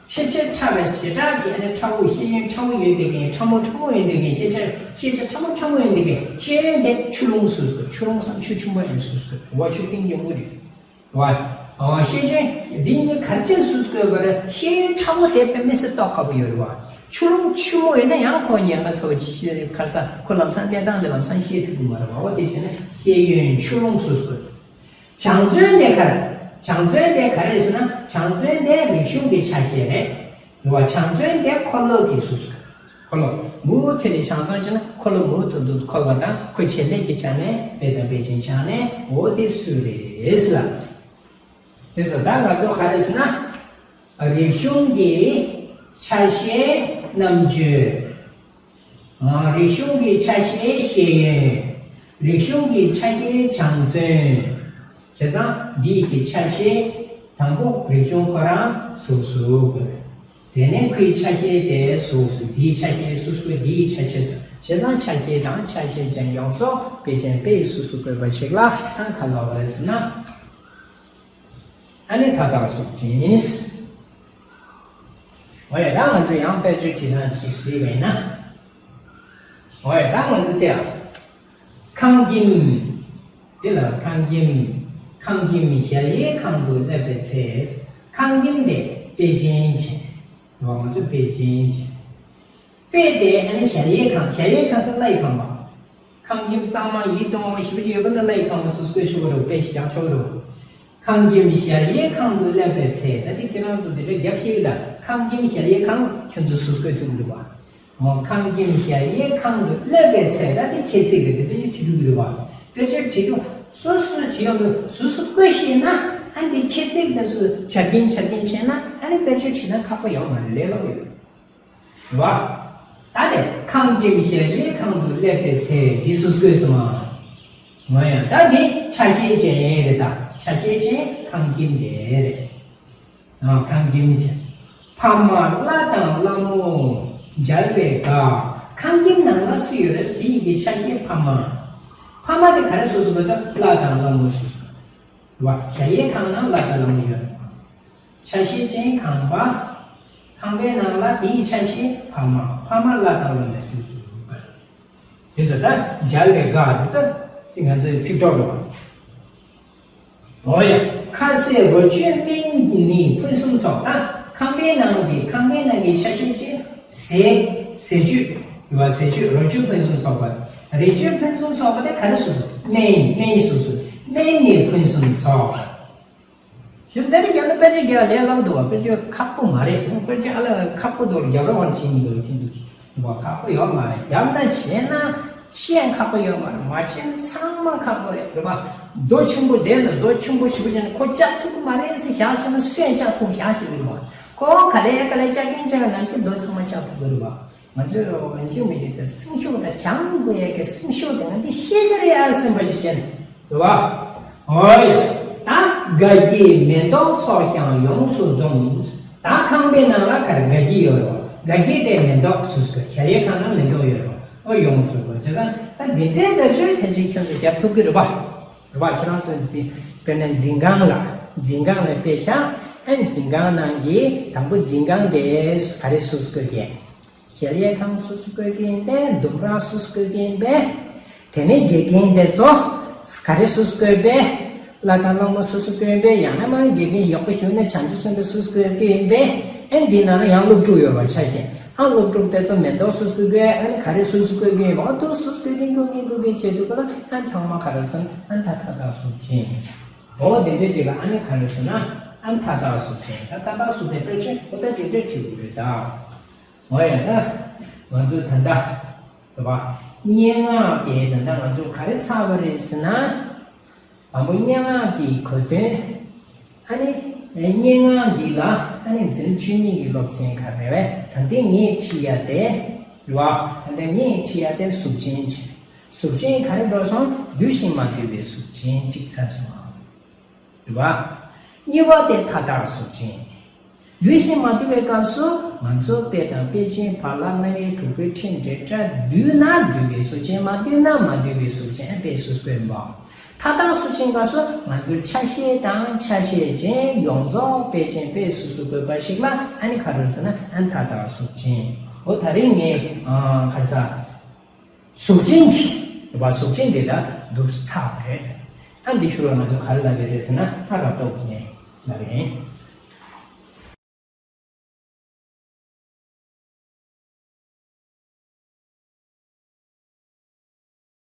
ཆེས་ཆེར་ཕྲ་བའི་ཞེ་དྲག་གི་ཨ་ནི་ཕྲ་བོ་ཤེས་ཡོན་ཕྲ་བོ་ཡོད་དེ་གའི་ཕྲ་མོ་ཕྲ་མོ་ཡོད་དེ་གའི་ཤེས་བྱ་ཤེས་བྱ་ཕྲ་མོ་ཕྲ་མོ་ཡོད་དེ་གའི་ཤེས་ཡོན་དེ་ཆུ་ཀླུང་སོ་སོ། ཆུ་ཀླུང་སམ་ཆུ་ཆེན་པོ་ཡིན་སོ་སོ། བ་ཆུ་གཏིང་ཡོང་གི་རེད་བ། ཨ། ཤེས་ཡོན་འདི་གཉིས་ག་རེ་བྱས་སོ་སོ་དགོས་པ་རེད། ཤེས་ཡོན་ཕྲ་མོ་དེ་དཔེ་མི་སྲིད་རྟོགས་དཀའ་པོ་ཡོད་རེད་བ། ཆུ་ཀླུང་ཆེན་མོ་ཡིན་ན་ཡང་ཁོ་ཉན་པ་ཚོ་ཁར་ས་ཁོ་ལམ་སང་གནས་སྟངས་དེ་ལམ་སང་ཤེས་ཐུབ་ཀྱི་མ་རེད་བ། འོ་དེ་བྱས་ན་ཤེས་ཡོན་ཆུ་ཀླུང་སོ་སོ། བྱང་བརྩོན་དེ་ག་རེ། བྱང་བརྩོན་དེ་ག་རེ་ཟེར་ན་བྱང་བརྩོན་དེ་རིག་གཞུང་གི་ཆ་ཤས་རེད། རེད་བ། བྱང་བརྩོན་དེ་འཁོར་ལོ་གི་སོ་སོ། འཁོར་ལོ་མུ་མཐུད་ནས་བྱང་བརྩོན་བྱས་ན་འཁོར་ལོ་མུ་མཐུད་དུ་འཁོར་བ་དང་ཁོ་བྱེད་ལས་ཀྱི་ཆ་ནས་དཔེ་དང་དཔེ་ཅན་ཆ་ནས་འོ་དེ་སུ་རེད་ཟེར་ལ། དེ་ཚོ་ད་ང་ཚོ་ག་རེ་ཟེར་ན་རིག་གཞུང་གི་ཆ་ཤས་རྣམ་དཔྱོད། རིག་གཞུང་གི་ཆ་ཤས་ཤེས་ཡོན། རིག་གཞུང་གི་ཆ་ཤས་བྱང་བརྩོན། བྱས་ཙང་འདིའི་གི་ཆ་ཤས་དང་པོ་རིག་གཞུང་ཁོ་རང་གཟུགས་སུ་དགོས། དེ་ནས་ཁོའི་ཆ་ཤས་དེ་གཟུགས་སུ་འདིའི་ཆ་ཤས་སོ་སོ་འདིའི་ཆ་ཤས་སོ། བྱས་ཙང་ཆ་ཤས་དང་ཆ་ཤས་ཅན་ཡོངས་རྫོགས་དཔེ་ཅན་དཔེ་ཡི་གཟུགས་སུ་བཀོད་པ་ཞིག་ལ་ད་ག་ལབ་པ་རེད་ཟེར་ན། ཨ་ནི་མཐའ་དག་གཟུགས་ཅན། འོ་ཡ། ད་ང་ཚོ་ཡང་དཔེར་བརྗོད་བྲིས་སྟངས་ཤིག་གཟིགས་པ་ཡིན་ན། འོ་ཡ། ད་ང་ཚོ་དེ་ཡང་ཁང་ཁྱིམ། དེ་ལ་ཁང་ཁྱིམ། ཁང་ཁྱིམ་གཞལ་ཡས་ཁང་དུ་སླེབས་པའི་ཚེ། ཁང་ཁྱིམ་དེ་དཔེ་ཅན་བྱས། ང་ཚོ་དཔེ་ཅན་བྱས། དཔེ་དེ་ཨ་ནི་གཞལ་ཡས་ཁང་། གཞལ་ཡས་ཁང་ཟེར་གླ་ཡི་ཁང་པ། ཁང་ཁྱིམ་གཙང་མ་ཡིད་དུ་འོང་བ་ཞེ་པོ་ཅིག་ཡོད་པ་ན་གླ་ཡི་ཁང་པ་སུ་བཀོད་ཆོག་གི་རེད། དཔེ་བཞག་ཆོག་གི་རེད། ཁང་ཁྱིམ་གཞལ་ཡས་ཁང་དུ་སླེབས་པའི་ཚེ། ད་དེ་ཁྱེད་རང་ཚོ་དེ་འདྲ་རྒྱབ་ཤེས་ཀྱི་ད་ཁང་ཁྱིམ་གཞལ་ཡས་ཁང་ཁྱོད་ཚོ་སུ་བཀོད་ཐུབ་ཀྱི་རེད་བ། འོ། ཁང་ཁྱིམ་གཞལ་ཡས་ཁང་དུ་སླེབས་པའི་ཚེ། ད་དེ་ཁྱད་ཚིག་རེད། དེ་འདྲ་ཞིག་བྲིས་ཐུབ་ཀྱི་རེད་བ། དཔེར་བརྗོད་བྲིས་དུས་སོ་སོ་བྲིས་ཡོང་དུས་སུ་སུ་བཀོད་ཤེས་ན་ཨ་ནི་ཁྱད་ཚིག་དེ་ཚོ་ཆ་རྐྱེན་ཆ་རྐྱེན་ཤེས་ན་ཨ་ནི་དཔེར་བརྗོད་བྲིས་ན་ཁག་པོ་ཡོད་མ་རེད། ལས་སླ་པོ་ཡོད། རེད་བ། ད་དེ་ཁང་ཁྱིམ་གཞལ་ཡས་ཁང་དུ་སླེབས་པའི་ཚེ་འདི་སུ་བཀོད་སོང་ང་། འོ་ཡ། ད་འདི་ཆ་ཤས་ཅན་རེད། ད་ཆ་ཤས་ཅན་ཁང་ཁྱིམ་དེ་རེད། ཨ། ཁང་ཁྱིམ་ཅན། ཕ་མ་བླ་དང་ལྷ་མོ་མཇལ་བའི་དགའ། ཁང་ཁྱིམ་ནང་ལ་སུ་ཡོད་རེད། དེ་ཡི་གི་ཆ་ཤས་ཕ་མ། ཕ་མ་དེ་ག་རེ་སོ་སོ་ག་ད་བླ་དང་ལྷ་མོ་སོ་སོ། རེད་བ། གཞལ་ཡས་ཁང་ནང་བླ་དང་ལྷ་མོ་ཡོད་རེད། ཆ་ཤས་ཅན་ཁང་པ། ཁང་པའི་ནང་ལ་དེའི་ཆ་ཤས་ཕ་མ། ཕ་མ་བླ་དང་ལྷ་མོ་སུ་སུ་རེད། དེ་ཚོ་ད་མཇལ་བའི་དགའ་དེ་ཚོ་ང་ཚོའི་ཚིག་གྲོགས་རེད་བ། འོ་ཡ། ཁ་ཟས་རོ་བཅུད་སྨན་ནི་ཕུན་སུམ་ཚོགས། ད་ཁང་པའི་ནང་གི་ཁང་པའི་ནང་གི་ཆ་ཤས་ཅན་ཟས། ཟས་བཅུད་རེད་བ། ཟས་བཅུད་རོ་བཅུད་ཕུན་སུམ་ཚོགས་པ། རོ་བཅུད་ཕུན་སུམ་ཚོགས་པ་དེ་ག་རེ་སོ་སོ། སྨན། སྨན་སོ་སོ། སྨན་ནི་ཕུན་སུམ་ཚོགས། ཞེས་དེ་ནི་རྒྱབ་ན་དཔེར་བརྗོད་རྒྱག་ལས་སླ་པོ་འདུག་བ། དཔེར་བརྗོད་ཁག་པོ་མ་རེད། དཔེར་བརྗོད་ཨ་ལ་ཁག་པོ་འདུག་ལ་རྒྱབ་རོགས་བྱེད་མི་འདུག་ཁྱེད་ཚོ་གི་བ། ཁག་པོ་ཡོད་མ་རེད། རྒྱབ་ན་བྱས་ན་ཅི་ཡང་ཁག་པོ་ཡོད་མ་རེད། མ་བྱས་ན་ཚང་མ་ཁག་པོ་རེད། རེད་པ། རྡོ་ཆེན་པོ་དེ་ལ་རྡོ་ཆེན་པོ་ཞིག་བྱས་ན་ཁོ་བཅག་ཐུབ་ཀྱི་མ་རེད་ཟེར་བཞག་བྱས་ན་སུས་བཅག་ཐུབ་བཞག་བྱས་ཀྱི་རེད་པ། ཁོ་ག་ལེ་ག་ལེ་བཅག་གིན་བཅག་ནམ་རྒྱུན་རྡོ་ཚང་མ་བཅག་ཐུབ་ཀྱི་རེད་པ། ང་ཚོས་རོ་ང་ཚོས་མི་འདྲི་ཚེ་སེམས་ཤུགས་དང་བྱང་དགོས་ཡ་གི་སེམས་ཤུགས་དང་ང་འདི་ཤེས་ཀྱི་རེད་ཨ་སེམས་པ་ཞིག་བྱས་ནས་རེད་པ། ཧོ་ཡ། ད་དགའ་སྐྱིད་མེ་ཏོག་སོགས་ཀྱང་ཡོངས་སུ་འཛོམས། ད་ཁང་པའི་ནང་ལ་ག་རེ་དགའ་སྐྱིད་ཡོད་རེད་བ། དགའ་སྐྱིད་དེ་མེ་ཏོག་སོ་སོ་གི་གཞལ་ཡས་ཁང་ན་མེ་ཏོག་ཡོད་རེད་བ། ཨོ་ཡོངས་སུ་འཛོམས་བྱས་ཙང་ད་འདི་འདྲའི་དགའ་སྐྱིད་ཕལ་ཆེར་ཁྱོད་ཚོས་རྒྱབ་ཐུབ་ཀྱི་རེད་བ། རེད་བ། ཁྱེད་རང་ཚོ་འཛིན་དཔེར་ན་འཛིན་ཁང་ལ་འཛིན་ཁང་ལ་དཔེ་བཞག་ཨ་འཛིན་ཁང་ནང་གི་དང་པོ་འཛིན་ཁང་དེ་ག་རེ་སོ་སོ་གི་གཞལ་ཡས་ཁང་སོ་སོ་བཀོད་ཀྱི་ཡིན་པས། ལྡུམ་ར་སོ་སོ་བཀོད་ཀྱི་ཡིན་པས། དེ་ནས་དགེ་རྒན་དེ་ཚོ་ག་རེ་སོ་སོ་བཀོད་པས། བླ་དང་སློབ་མ་སོ་སོ་བཀོད་པས། ཡང་ན་མ་དགེ་རྒན་ཡག་པོ་ཞུགས་ན་བྱང་ཆུབ་སེམས་དཔའ་སོ་སོ་བཀོད་ཀྱི་ཡིན་པས། ཨ་འདི་ནང་ལ་ཡང་སློབ་ཕྲུག་ཡོད་པ་ཆ་བཞག་ཨ་སློབ་ཕྲུག་དེ་ཚོ་མེ་ཏོག་སོ་སོ་བཀོད་པས། ཨ་ནི་ག་རེ་སོ་སོ་བཀོད་ཀྱི་ཡིན་པ། ཨ་དུ་སོ་སོ་བཀོད་ཀྱི་བཀོད་ཀྱི་བཀོད་ཀྱི་བྱེད་དུས་ག་ལ་ཨ་ཚང་མ་ག་རེ་ཟེར་ན་ཨ་མཐའ་མཐའ་དག་གཟུགས་ཅན། འོ་དེ་འདྲ་ཅིག་ལ་ཨ་ནི་ག་རེ་ཟེར་ན་ཨ་མཐའ་དག་གཟུགས་ཅན། ད་མཐའ་དག་གཟུགས་ཅན་དཔེར་བཤད་འོ་ད་དེ་འདྲ་བྲིས་དགོས་རེད་ད། འོ་ཡ་ད། ང་ཚོ་ད་ལྟ་རེད་བ། སྙན་ངག་གི་ད་ལྟ་ང་ཚོ་ག་རེ་ཚར་བ་རེད་ཟེར་ན། དང་པོ་སྙན་ངག་གི་གོ་དོན། ཨ་ནི་སྙན་ངག་འདི་ལ་ཨ་ནི་འཛིན་གྲྭ་བཅུ་གཉིས་ཀྱི་སློབ་ཚན་ག་རེ་རེད་བས། ད་ལྟ་ངས་ཁྲིད་ཡ་དེ་རེད་བ། ད་ལྟ་ངས་ཁྲིད་ཡ་དེ་གཟུགས་ཅན་ཅིག་གཟུགས་ཅན་ག་རེ་འགྲོ་སོང་། འདུས་ཤིང་མ་འདུས་པའི་གཟུགས་ཅན་གཅིག་ཚར་སོང་། རེད་བ། གཉིས་པ་དེ་མཐའ་དག་གཟུགས་ཅན། འདུས་ཤིང་མ་འདུས་པའི་སྐབས་སུ་ང་ཚོ་དཔེ་དང་དཔེ་ཅན་བར་ལ་རྣམ་དབྱེ་དྲུག་པོའི་ཕྲད་འབྲེལ་སྒྲ་འདུས་ན་འདུས་པའི་གཟུགས་ཅན། མ་འདུས་ན་མ་འདུས་པའི་གཟུགས་ཅན། དཔེ་སོ་སོ་བཀོད་པ། མཐའ་དག་གཟུགས་ཅན་སྐབས་སུ་ང་ཚོའི་ཆ་ཤས་དང་ཆ་ཤས་ཅན་ཡོངས་རྫོགས་དཔེ་ཅན་དཔེ་སོ་སོ་བཀོད་པ་ཞིག་ལ་ཨ་ནི་ག་རེ་ཟེར་ན་ཨ་མཐའ་དག་གཟུགས་ཅན། འོ་ད་རིང་ངས་ག་རེ་ཟེར། གཟུགས་ཅན་གྱི་རེད་བ། གཟུགས་ཅན་འདི་ལ་འདུག་ཚར་བ་རེད། ཨ་འདི་ཤུ་ར་ང་ཚོ་ག་རེ་ལབ་པ་རེད་ཟེར་ན་ཨ་རབ་རྟོག་གི་ནས་ལབ་པ་ཡིན།